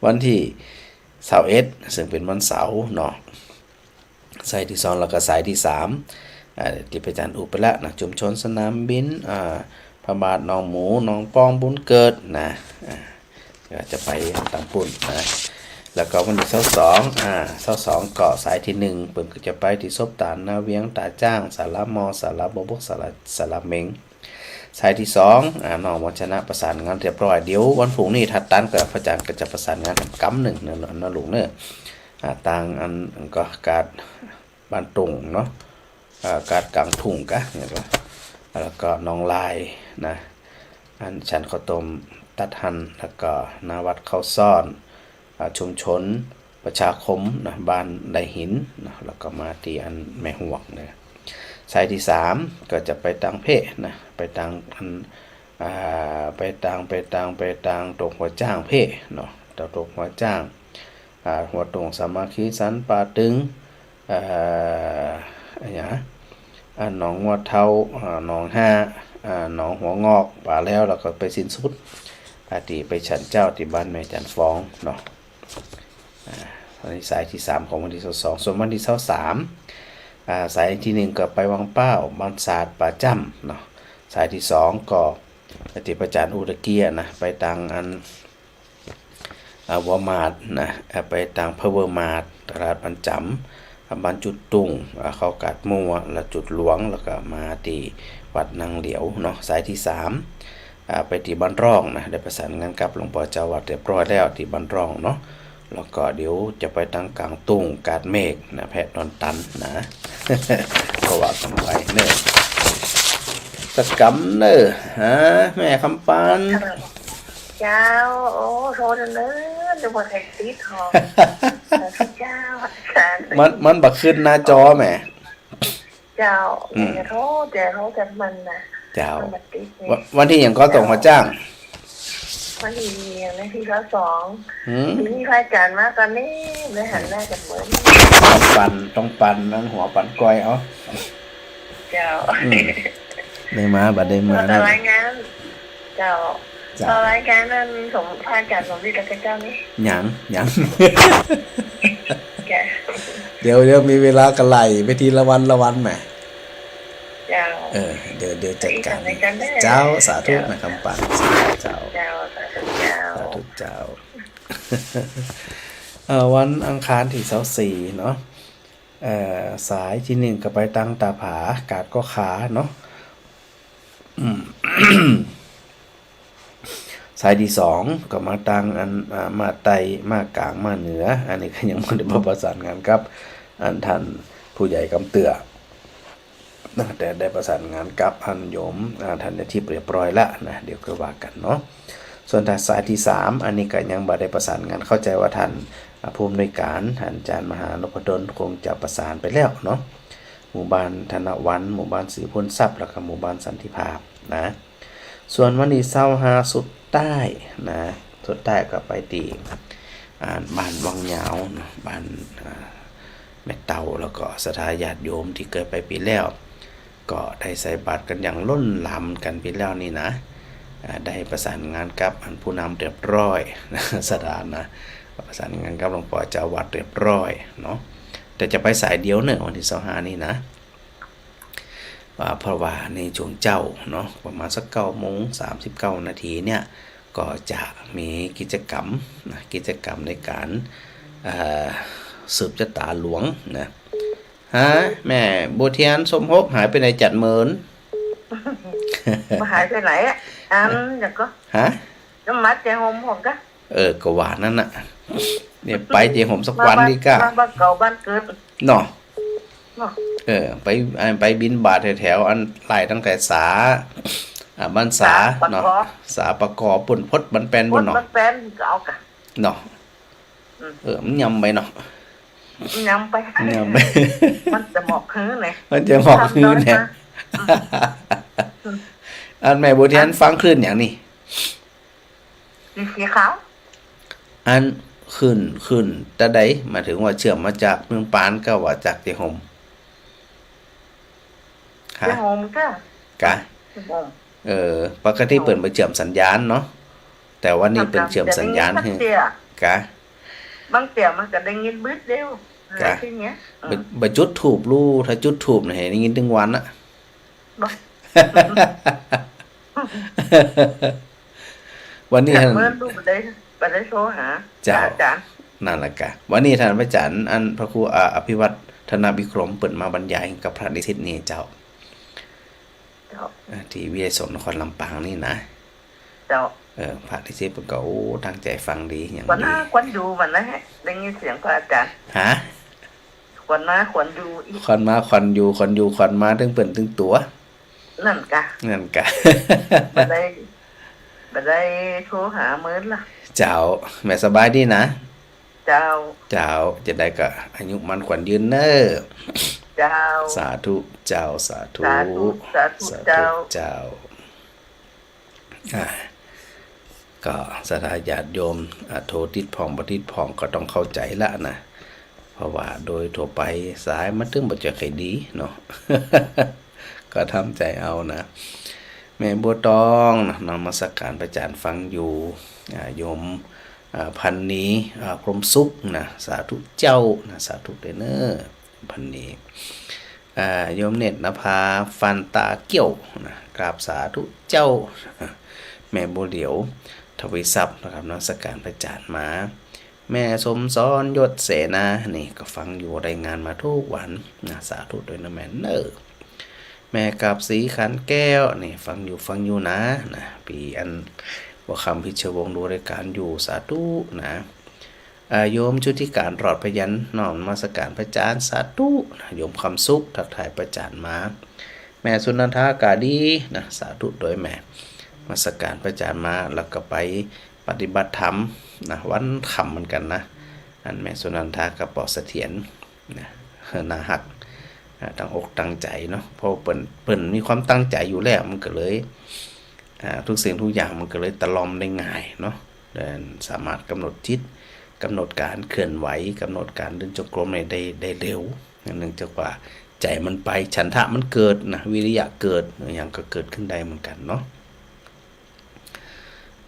วันตี้ซาวเอ็ด ซึ่งเป๋นวันเสาร์เนาะ สายตี้สอง แล้วก็สายตี้สาม อ่า ตี้พระอาจารย์อู้ไปละนะ ชุมชนสนามบิน อ่า พระบาทหนองหมู หนองปอง บุญเกิดนะ อ่า ก็จะไปตางปุ้นนะ แล้วก็วันตี้ซาวสอง อ่า ซาวสองก็สายตี้นึ่ง เปิ้นก็จะไปตี้ศพตานนาเวียง ต๋าจ้าง ศาลาหม้อ ศาลาบ่าบก ศาลา ศาลาเม็ง สายตี้สอง อ่า น้องวัชนะประสานงานเรียบร้อย เดี๋ยววันพรุ่งนี้ถ้าตันก็พระอาจารย์ก็จะประสานงานแถมกำนึ่งนะ นะลูกเน่อ อ่า ตางอันก็กาดบ้านตุงเนาะ อ่า กาดก๋างทุ่งกะเนี่ยก็ แล้วก็หนองลายนะ อันฉันข้าวต้มตัดหั่น แล้วก็หน้าวัดข้าวซ่อน อ่า ชุมชนประชาคมนะ บ้านไดหินนะ แล้วก็มาตี้อันแม่ฮวกนะ สายตี้สามก็จะไปตางเพนะ ไปตางอัน อ่า ไปตาง ไปตาง ไปตางตรงหัวจ้างเพเนาะ ตางตรงหัวจ้าง อ่า หัวตรงสามัคคีสันป่าตึง อ่า อะหยัง อ่า หนองงัวเฒ่า อ่า หนองห้า อ่า หนองหัวงอก ป่าแล้ว แล้วก็ไปสิ้นสุด อ่า ตี้ไปฉันเจ้าตี้บ้านแม่จันทร์ฟองเนาะ อ่า อันนี้สายตี้สามของวันตี้ซาวสอง ส่วนวันตี้ซาวสาม อ่า สายตี้นึ่งก็ไปวังเป้า บ้านสาด ป่าจ้ำเนาะ สายตี้สองก็ตี้พระอาจารย์อู้ตะกี้นะ ไปตางอัน อ่า วอลมาร์ทนะ อ่า ไปตางพาวเวอร์มาร์ท ตลาดบ้านจ๋ำ อ่า บ้านจุดตุง อ่า เข้ากาดมั่ว แล้วจุดหลวง แล้วก็มาตี้วัดนางเหลียวเนาะ สายตี้สาม อ่า ไปตี้บ้านร่องนะ ได้ประสานงานกับหลวงป้อเจ้าวัดเรียบร้อยแล้วตี้บ้านร่องเนาะ แล้วก็เดี๋ยวจะไปตางก๋างตุง กาดเมฆนะ แพะดอนตันนะ ก็ว่ากั๋นไปเน่อ สักกำเน่อ ฮะ แม่คำปัน เจ้า โอ้ โทษเน่อ นึกว่าใผติดหอ เจ้า มัน มันบ่ขึ้นหน้าจอแหม เจ้า อืม เดี๋ยวโทษ เดี๋ยวโทษกับมันนะ เจ้า มันบ่ติดนี่ วัน วันตี้หยังก็ตรงหัวจ้าง วันตี้หยังนะ ตี้ซาวสอง หืม ตี้พระอาจารย์มาต๋อนนี้ ได้หันหน้ากั๋นเมิน ต้องปัน ต้องปันนั่งหัวปันก้อยเอา เจ้า อืม ได้มาบ่ได้มา แล้วก็รายงาน เจ้า เจ้า เอารายการนั้นสม พระอาจารย์สมฤทธิ์กับเจ้านี่ ยัง ยัง แก เดี๋ยว เดี๋ยวมีเวลาก็ไล่ไปทีละวันละวันแหม เจ้า เออ เดี๋ยว เดี๋ยวจัดการ อีกสองรายการได้ เจ้า สาธุ เจ้า แม่คำปัน เจ้า เจ้า สาธุเจ้า สาธุเจ้า เอ่อ วันอังคารตี้ซาวสี่เนาะ เอ่อ สายตี้นึ่งก็ไปตางตาผา กาดก็ขาเนาะ อืม สายตี้สองก็มาตางอัน อ่า มาใต้ มากลาง มาเหนือ อันนี้ก็ยังบ่ได้ประสานงานกับอันท่านผู้ใหญ่กำเตื้อนะ แต่ได้ประสานงานกับอันโยม อ่า ธัญทิพย์เรียบร้อยละนะ เดี๋ยวก็ว่ากั๋นเนาะ ส่วนถ้าสายตี้สาม อันนี้ก็ยังบ่ได้ประสานงาน เข้าใจว่าท่าน อ่า ผู้อำนวยการ ท่านอาจารย์มหานพดล คงจะประสานไปแล้วเนาะ หมู่บ้านธนวัน หมู่บ้านศรีพูนทรัพย์ แล้วก็หมู่บ้านสันติภาพนะ ส่วนวันตี้ซาวห้าสุดท้ายนะ สุดท้ายก็ไปตี้ อ่า บ้านวังยาวนะ บ้าน อ่า แม่เฒ่า แล้วก็ศรัทธาญาติโยมตี้เกยไปปี๋แล้ว ก็ได้ใส่บาตรกั๋นอย่างล้นหลามกั๋นไปแล้วนี่นะ อ่า ได้ประสานงานกับอันผู้นำเรียบร้อยนะ ศรัทธานะ ประสานงานกับหลวงป้อเจ้าวัดเรียบร้อยเนาะ แต่จะไปสายเดียวเน่อวันตี้ซาวห้านี่นะ อ่า เพราะว่าในช่วงเจ๊าเนาะ ประมาณสักเก้าโมงสามสิบเก้านาทีเนี่ย ก็จะมีกิจกรรมนะ กิจกรรมในก๋าน เอ่อ สืบจะต๋าหลวงนะ ฮะ แม่บัวเทียนสมภพหายไปไหนจัดเมิน บ่หายไปไหนอะ อัน อย่างก็ ฮะ น้ำมัดใจโฮมของกะ เออ ก็ว่านั้นน่ะ เนี่ย ไปใจโฮมสักวันดีกะ มาบ้านเก่าบ้านเกิด เนาะ เนาะ เออ ไป ไปบิณฑบาตแถวๆ อันไล่ตั้งแต่สา อ่า บ้านสา สาปะกอ เนาะ สาปะกอ ปุ้น พดบ้านแป้นปุ้นเนาะ พดบ้านแป้นก็เอากะ เนาะ อืม เออ มันยำไปเนาะ ยำไป ยำไป มันจะหมอกหื้อไง มันจะหมอกหื้อไง ทำน้อยนะ อืม อันแม่บัวเทียน อัน ฟังคลื่นอย่างนี้ สีขาว อันคลื่น คลื่นตะใด หมายถึงว่าเชื่อมมาจากเมืองปานก็ว่าจากเจียงโฮม ฮะ เจียงโฮมก็ กะ เจียงโฮม เออ ปกติเปิ้นบ่เชื่อมสัญญาณเนาะ แต่ว่านี่เปิ้นเชื่อมสัญญาณหื้อ บางเตื้อ กะ บางเตื้อมันก็ได้ยินบึดเดียว กะ อะไรที่เนี้ย อืม บ่ บ่จุดธูปลู่ ถ้าจุดธูปเนี่ยได้ยินตึงวันอะ บ่ วันนี้ แต่ ท่าน เปิ้นบ่ได้ บ่ได้โทรหา เจ้า อาจารย์ นั่นแหละกะ วันนี้ท่านพระอาจารย์ อันพระครู อ่า อภิวัฒนวิกรม เปิ้นมาบรรยายกับพระนิสิตนี่เจ้า เจ้า อ่า ที่วิทยาลัยสงฆ์นครลำปางนี่นะ เจ้า เออ พระนิสิตเปิ้นก็ โอ้ ตั้งใจ๋ฟังดีอย่างดี ขวัญมาขวัญอยู่มันนะ ได้ยินเสียงพระอาจารย์ ฮะ ขวัญมาขวัญอยู่อีก ขวัญมาขวัญอยู่ ขวัญอยู่ขวัญมาตึงเปิ้นตึงตั๋ว นั่นกะ นั่นกะ บ่ได้ บ่ได้โทรหาเมินละ เจ้า แม่สบายดีนะ เจ้า เจ้า จะได้ก็อายุมั่นขวัญยืนเน่อ เจ้า สาธุ เจ้า สาธุ สาธุ สาธุ สาธุ เจ้า เจ้า อ่า ก็ศรัทธาญาติโยม อ่า โทรติดพ่องบ่ติดพ่องก็ต้องเข้าใจ๋ละนะ เพราะว่าโดยทั่วไปสายมันตึงบ่จะค่อยดีเนาะ ก็ทำใจ๋เอานะ แม่บัวตองนะ นมัสการพระอาจารย์ฟังอยู่ อ่า โยม อ่า พันนี อ่า พรหมสุขนะ สาธุเจ้านะ สาธุเด้อเน่อ พันนี อ่า โยมเนตรนภา ฟันตาเกี้ยวนะ กราบสาธุเจ้า แม่บัวเหลียว ทวีทรัพย์นะครับ นมัสการพระอาจารย์มา แม่สมสอน ยศเสนา นี่ก็ฟังอยู่ รายงานมาทุกวันนะ สาธุด้วยนะแม่เน่อ แม่กาบศรีขันแก้ว นี่ฟังอยู่ ฟังอยู่นะ นะ ปี้อัน บัวคำ พิชวงศ์ ดูรายการอยู่ สาธุนะ อ่า โยมชุติการ รอดพยัญชนะ นมัสการพระอาจารย์ สาธุนะ โยมคำสุข ทักทายพระอาจารย์มา แม่สุนันทากาดีนะ สาธุด้วยแม่ นมัสการพระอาจารย์มา แล้วก็ไปปฏิบัติธรรมนะ วันค่ำเหมือนกันนะ อันแม่สุนันทากับป้อเสถียรนะ น่าฮัก อ่า ตั้งอกตั้งใจ๋เนาะ เพราะเปิ้น เปิ้นมีความตั้งใจ๋อยู่แล้ว มันก็เลย อ่า ทุกสิ่งทุกอย่างมันก็เลยตะล่อมได้ง่ายเนาะ เดิน สามารถกำหนดจิต กำหนดการเคลื่อนไหว กำหนดการเดินจงกรมเนี่ยได้ ได้เร็ว เนื่องจากว่าใจ๋มันไป ฉันทะมันเกิดนะ วิริยะเกิด อย่างก็เกิดขึ้นได้เหมือนกันเนาะ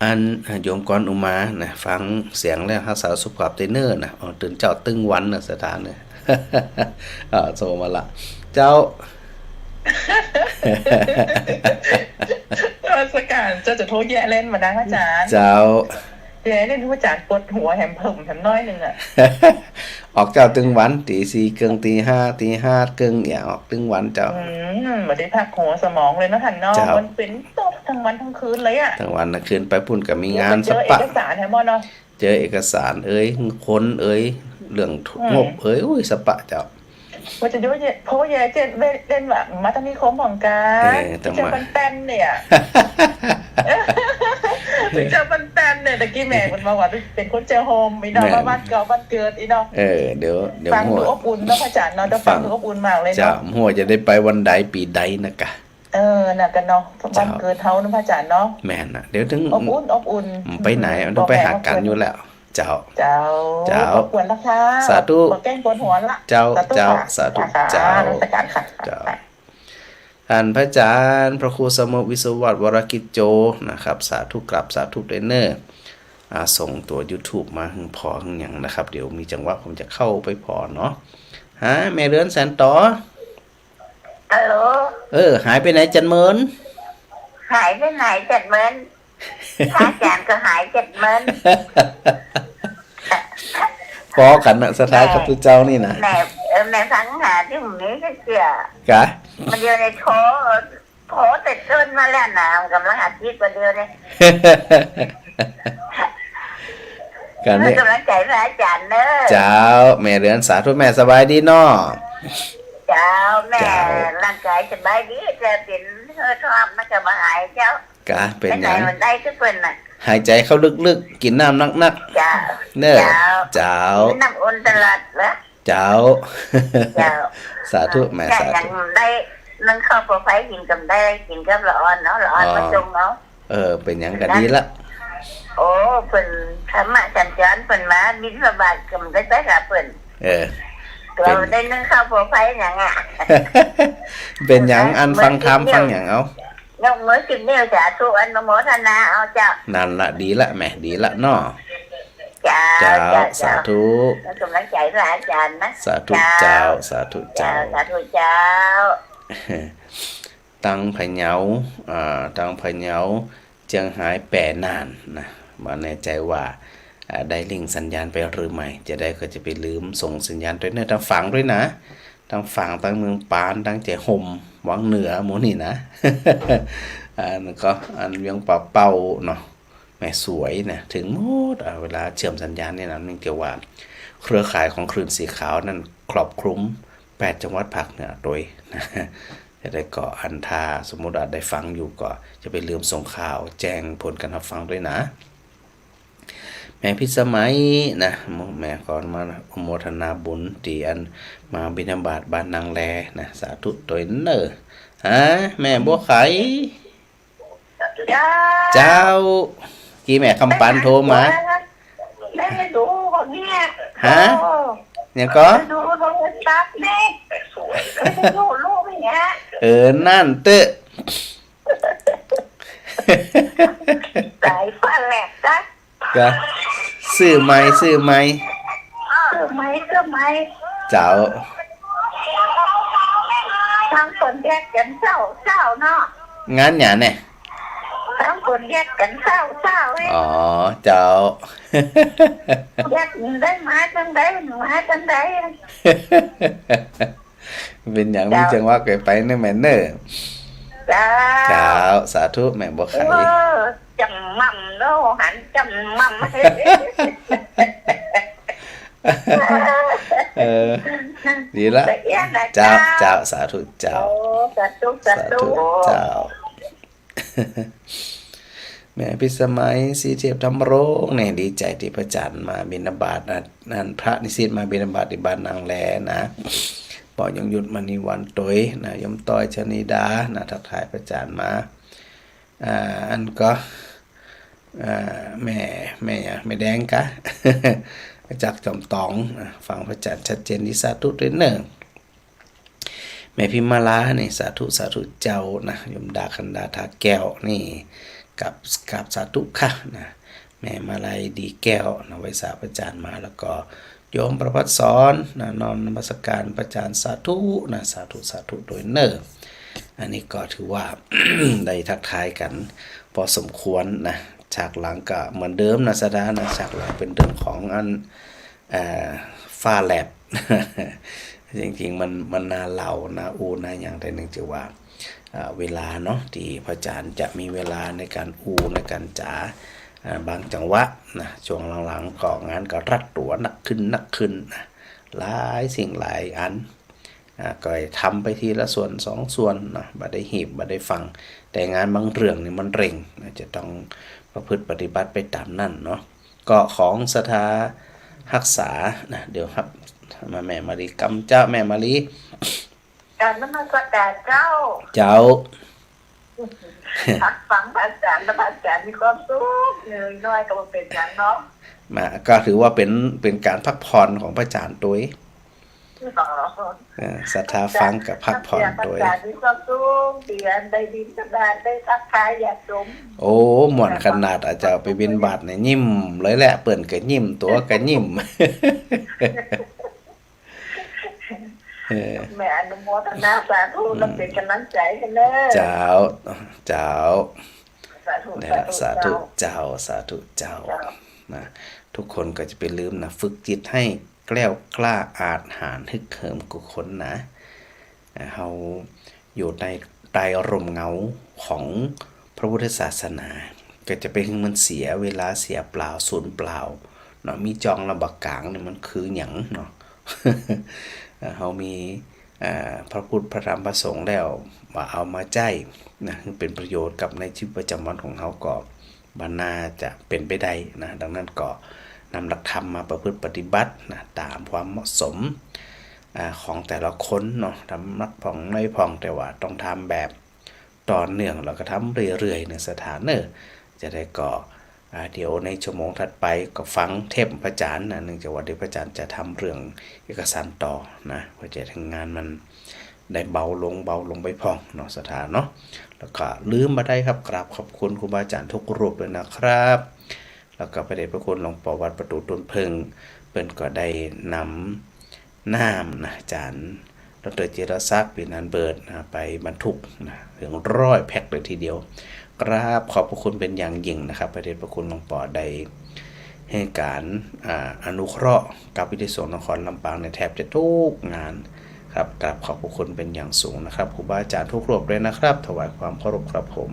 อัน อ่า โยมกรอุมานะ ฟังเสียงแล้วฮักษาสุขภาพเต้อเน่อนะ อ๋อ ตื่นเจ๊าตึงวันนะ ศรัทธาเนี่ย อ่า โทรมาละ เจ้า นมัสการเจ้า จะโทรแยะเล่นมานะพระอาจารย์ เจ้า แยะเล่นพระอาจารย์ปวดหัวแหมเผิมแหมน้อยหนึ่งอะ ออกเจ๊าตึงวัน ตีสี่เกิ่ง ตีห้า ตีห้าเกิ่ง เนี่ย ออกตึงวันเจ้า อืม บ่ได้พักหัวสมองเลยเนาะท่านเนาะ เจ้า มันเป๋นตกทั้งวันทั้งคืนเลยอะ ทั้งวันทั้งคืน ไปปุ้นก็มีงาน เดี๋ยวไปเจอ สะปะ เอกสารแหมเนาะ เจอเอกสารเอ่ย คนเอ่ย เรื่อง อืม งบเอ่ย อุ้ย สะปะเจ้า ว่าจะโยเยะ เพราะว่าแยะเจ็ดเล่น เล่นว่ามาทางนิคมของกา เออ แต่ เจ้า มา ปันแตนเนี่ย เจ้าปันแตนเนี่ย ตะกี้แม่มันมาว่าเป๋นคนเจียงโฮม อีน้อง แม่ มาบ้านเก่าบ้านเกิด อีน้อง เออ เดี๋ยว เดี๋ยว ฟังดู หัว อบอุ่นเนาะพระอาจารย์เนาะ แต่ฟัง ฟังดูอบอุ่นมากเลยเนาะ เจ้า หัวจะได้ไปวันใดปี๋ใดนะกะ เออ น่ะกะเนาะ เจ้า บ้านเกิดเฮาเนาะพระอาจารย์เนาะ แม่นน่ะ เดี๋ยวตึง อบอุ่น อบอุ่น ไปไหน อืม มันต้องไปหากั๋นอยู่แล้ว เจ้า เจ้า เจ้า ขอบคุณนะคะ สาธุ ขอแก้งปวดหัวละ เจ้า สาธุ เจ้า ค่ะ สาธุ ค่ะ เจ้า นมัสการค่ะ เจ้า ค่ะ อันพระอาจารย์พระครูสมุทรวิศวัตรวรกิจโจนะครับ สาธุ กราบสาธุด้วยเน่อ อ่า ส่งตั๋วยูทูบมาหื้อผ่อหื้อหยังนะครับ เดี๋ยวมีจังหวะผมจะเข้าไปผ่อเนาะ ฮะ แม่เรือนแสนต๋อ ฮัลโหล เออ หายไปไหนจันเมิน หายไปไหนจันเมิน พระอาจารย์ก็หายจันเมิน ปอกั๋นนะ ศรัทธา แม่ กับตุ๊เจ้านี่นะ แม่ เออ แม่ฟังหาตี้หมู่นี้ก็เจื้อ กะ มันอยู่ในโทร โทรแต่เซิ้นมาแล้วนะ มันก่ำลังอาทิตย์กว่าเดียวเนี่ย กะเนี่ย ให้ก๋ำลังใจ๋พระอาจารย์เน่อ เจ้า แม่เรือน สาธุ แม่สบายดีเนาะ เจ้า แม่ เจ้า ร่างก๋ายสบายดี แต่เป๋นเฮอทอบมันก็บ่หายเจ้า กะ เป๋นหยัง ไปไหนมันได้ทุกคนน่ะ หายใจ๋เข้าลึกๆ กิ๋นน้ำนักๆ เจ้า เน่อ เจ้า เจ้า กิ๋นน้ำอุ่นตลอดเหรอ เจ้า เจ้า สาธุ แม่ เนี่ย สาธุ ยังได้นึ่งข้าวปอไฟกิ๋นก็ได้ กิ๋นกับละอ่อนเนาะ ละอ่อน อ๋อ มาส่งเอา เออ เป๋นหยังก็ดีละ โอ้ เปิ้นธรรมะสัญจร เปิ้นมาบิณฑบาตก็บ่ได้ไปหาเปิ้น เออ เป๋น ได้นึ่งข้าวปอไฟหยังอะ เป๋นหยัง อันฟังธรรม ฟังหยังเอา ยกมือสิบนิ้ว สาธุ อนุโมทนาเอาเจ้า นั่นละ ดีละแม่ ดีละเนาะ เจ้า เจ้า เจ้า เจ้า สาธุ ให้ก๋ำลังใจ๋พระอาจารย์นะ สาธุ เจ้า เจ้า สาธุ เจ้า เจ้า สาธุเจ้า ตังพะเยา อ่า ตังพะเยา เจียงฮาย แปน่านนะ บ่แน่ใจ๋ว่า อ่า ได้ลิงก์สัญญาณไปหรือไม่ จะได้ก็จะไปลืมส่งสัญญาณตวยเน่อ ตางฝางตวยนะ ตางฝาง ตางเมืองปาน ตางแจ๋ฮ่ม วังเหนือ หมู่นี้นะ อันก็ อันเวียงป่าเป้าเนาะ แม่สวยนะ เถิงหมด อ่า เวลาเชื่อมสัญญาณนี่นะ เนื่องจากว่าเครือข่ายของคลื่นสีขาวนั้นครอบคลุมแปดจังหวัดภาคเหนือตวยนะ จะได้ก็อันถ้าสมมุติว่าได้ฟังอยู่ก็จะไปลืมส่งข่าวแจ้งผลการรับฟังตวยนะ แม่พิสมัยนะ แม่ขอมาอนุโมทนาบุญตี้อันมาบิณฑบาตบ้านนางแลนะ สาธุตวยเน่อ ฮะ แม่บัวไข เจ้า เจ้า กี้แม่คำปันโทรมา ไม่ได้ดูคนเนี่ย ฮะ โอ้ หยังก็ ไม่ได้ดูโทรศัพท์นี่ ไม่ได้ดูลูกเนี่ย เออ นั่นเต๊อะ สายฟ้าแลบจ้ะ กะ ซื้อใหม่ ซื้อใหม่ ซื้อใหม่ ซื้อใหม่ เจ้า ตังเปิ้นแยกกั๋นเศร้าเศร้าเนาะ งานหยังเนี่ย ตังเปิ้นแยกกั๋นเศร้าเศร้าเอ้ย อ๋อ เจ้า แยกได้มาตังใด มาตังใด เป๋นหยัง เจ้า มีจังหวะก๋อยไปเน่อแม่เน่อ เจ้า เจ้า สาธุ แม่บัวไข เออ จำม่ำเนาะ หันจำม่ำ เออ ดีละ ละเอียดนะ เจ้า เจ้า เจ้า สาธุ เจ้า โอ้ สาธุ สาธุ สาธุ เจ้า แม่พิสมัย ศรีเทพธรรมรงค์เนี่ย ดีใจ๋ตี้พระอาจ๋ารย์มาบิณฑบาตนะ นั่นพระนิสิตมาบิณฑบาตตี้บ้านนางแลนะ ป้อหยงยุทธ มณีวรรณตวยนะ โยมต้อย ชนิดานะ ทักทายพระอาจ๋ารย์มา อ่า อันก็ อ่า แม่ แม่หยัง แม่แดงกะ จากจอมต๋องนะ ฟังพระอาจ๋ารย์ชัดเจนดี สาธุตวยเน่อ แม่พิมมาลานี่ สาธุ สาธุเจ้านะ โยมดา คันดา ทาแก้วนี่ กราบ กราบสาธุค่ะนะ แม่มาลัย ดีแก้วนะ ไหว้สาพระอาจ๋ารย์มา แล้วก็โยมประภัสสรนะ น้อมนมัสการพระอาจ๋ารย์ สาธุนะ สาธุ สาธุตวยเน่อ อันนี้ก็ถือว่า ได้ทักทายกั๋นพอสมควรนะ ฉากหลังก็เหมือนเดิมนะ ศรัทธานะ ฉากหลังเป๋นเรื่องของอัน เอ่อ ฟ้าแลบ จริงๆ มัน มันน่าเล่า น่าอู้ น่าหยัง แต่เนื่องจากว่า เอ่อ เวลาเนาะ ตี้พระอาจ๋ารย์จะมีเวลาในก๋านอู้ ในก๋านจ๋า อ่า บางจังหวะนะ ช่วงหลังๆ ก็งานก็รัดตั๋วนักขึ้น นักขึ้นนะ หลายสิ่งหลายอัน อ่า ก็ทำไปทีละส่วนสองส่วนนะ บ่ได้ฮีบ บ่ได้ฟั่ง แต่งานบางเรื่องนี่มันเร่งนะ จะต้องประพฤติปฏิบัติไปต๋ามนั้นเนาะ ก็ของศรัทธาฮักษานะ เดี๋ยวฮับ มาแม่มาลี กำเจ้าแม่มาลี กราบนมัสการเจ้า เจ้า พักฟังพระอาจ๋ารย์ แล้วพระอาจ๋ารย์มีความสุข เหนื่อยหน้อยก็บ่เป๋นหยังเนาะ มา ก็ถือว่าเป๋น เป๋นก๋านพักผ่อนของพระอาจ๋ารย์ตวย อ๋อ เออ ศรัทธาฟังก็พักผ่อนโดย อาจารย์นี่ก็สูง เตียนได้บิณฑบาต ได้ทักทายญาติโยม โอ้ ม่วนขนาด อาจารย์ไปบิณฑบาตเนี่ยยิ้มเลยแหละ เปิ้นก็ยิ้ม ตั๋วก็ยิ้ม เออ แม่อนุโมทนาสาธุ อืม แล้วเป๋นก๋ำลังใจ๋หื้อเน่อ เจ้า เจ้า สาธุ นี่แหละ สาธุ สาธุ เจ้า เจ้า สาธุเจ้า เจ้า นะ ทุกคนก็จะไปลืมนะ ฝึกจิตให้แกล้วกล้าอาจหาญฮึกเหิมกู้คนนะ อ่า เฮาอยู่ในใต้ร่มเงาของพระพุทธศาสนา ก็จะไปหื้อมันเสียเวลาเสียเปล่า สูญเปล่าเนาะ มีจองลำบากกลางเนี่ยมันคือหยังเนาะ เอ่อ เฮามี อ่า พระพุทธ พระธรรม พระสงฆ์แล้ว ว่าเอามาใจ๊นะ หื้อเป๋นประโยชน์กับในชีวิตประจำวันของเฮาก็บ่น่าจะเป๋นไปได้นะ ดังนั้นก็นำหลักธรรมมาประพฤติปฏิบัตินะ ต๋ามความเหมาะสม อ่า ของแต่ละคนเนาะ ทำนักพ่องน้อยพ่อง แต่ว่าต้องทำแบบต่อเนื่อง แล้วก็ทำเรื่อยๆ เน่อศรัทธาเน่อ จะได้ก็ อ่า เดี๋ยวในชั่วโมงถัดไปก็ฟังเทปน์พระอาจารย์นะ เนื่องจากว่าเดี๋ยวพระอาจารย์จะทำเรื่องเอกสารต่อนะ เพื่อจะหื้องานมันได้เบาลง เบาลงไปพ่องเนาะศรัทธาเนาะ แล้วก็ลืมบ่ได้ครับ กราบขอบคุณครูบาอาจารย์ทุกรูปเลยนะครับ แล้วก็พระเดชพระคุณหลวงป้อวัดประตู๋ต้นเผิ้ง เปิ้นก็ได้นำ น้ำนะ อาจารย์ดอกเตอร์จิรศักดิ์ ปีนันเบิดนะ ไปบรรทุกนะ เถิงร้อยแพ็คเลยทีเดียว กราบขอบพระคุณเป๋นอย่างยิ่งนะครับ พระเดชพระคุณหลวงป้อได้หื้อก๋าน อ่า อนุเคราะห์กับวิทยุสงฆ์นครลำปางในแทบจะทุกงานครับ กราบขอบพระคุณเป๋นอย่างสูงนะครับ ครูบาอาจารย์ทุกรูปเลยนะครับ ถวายความเคารพครับผม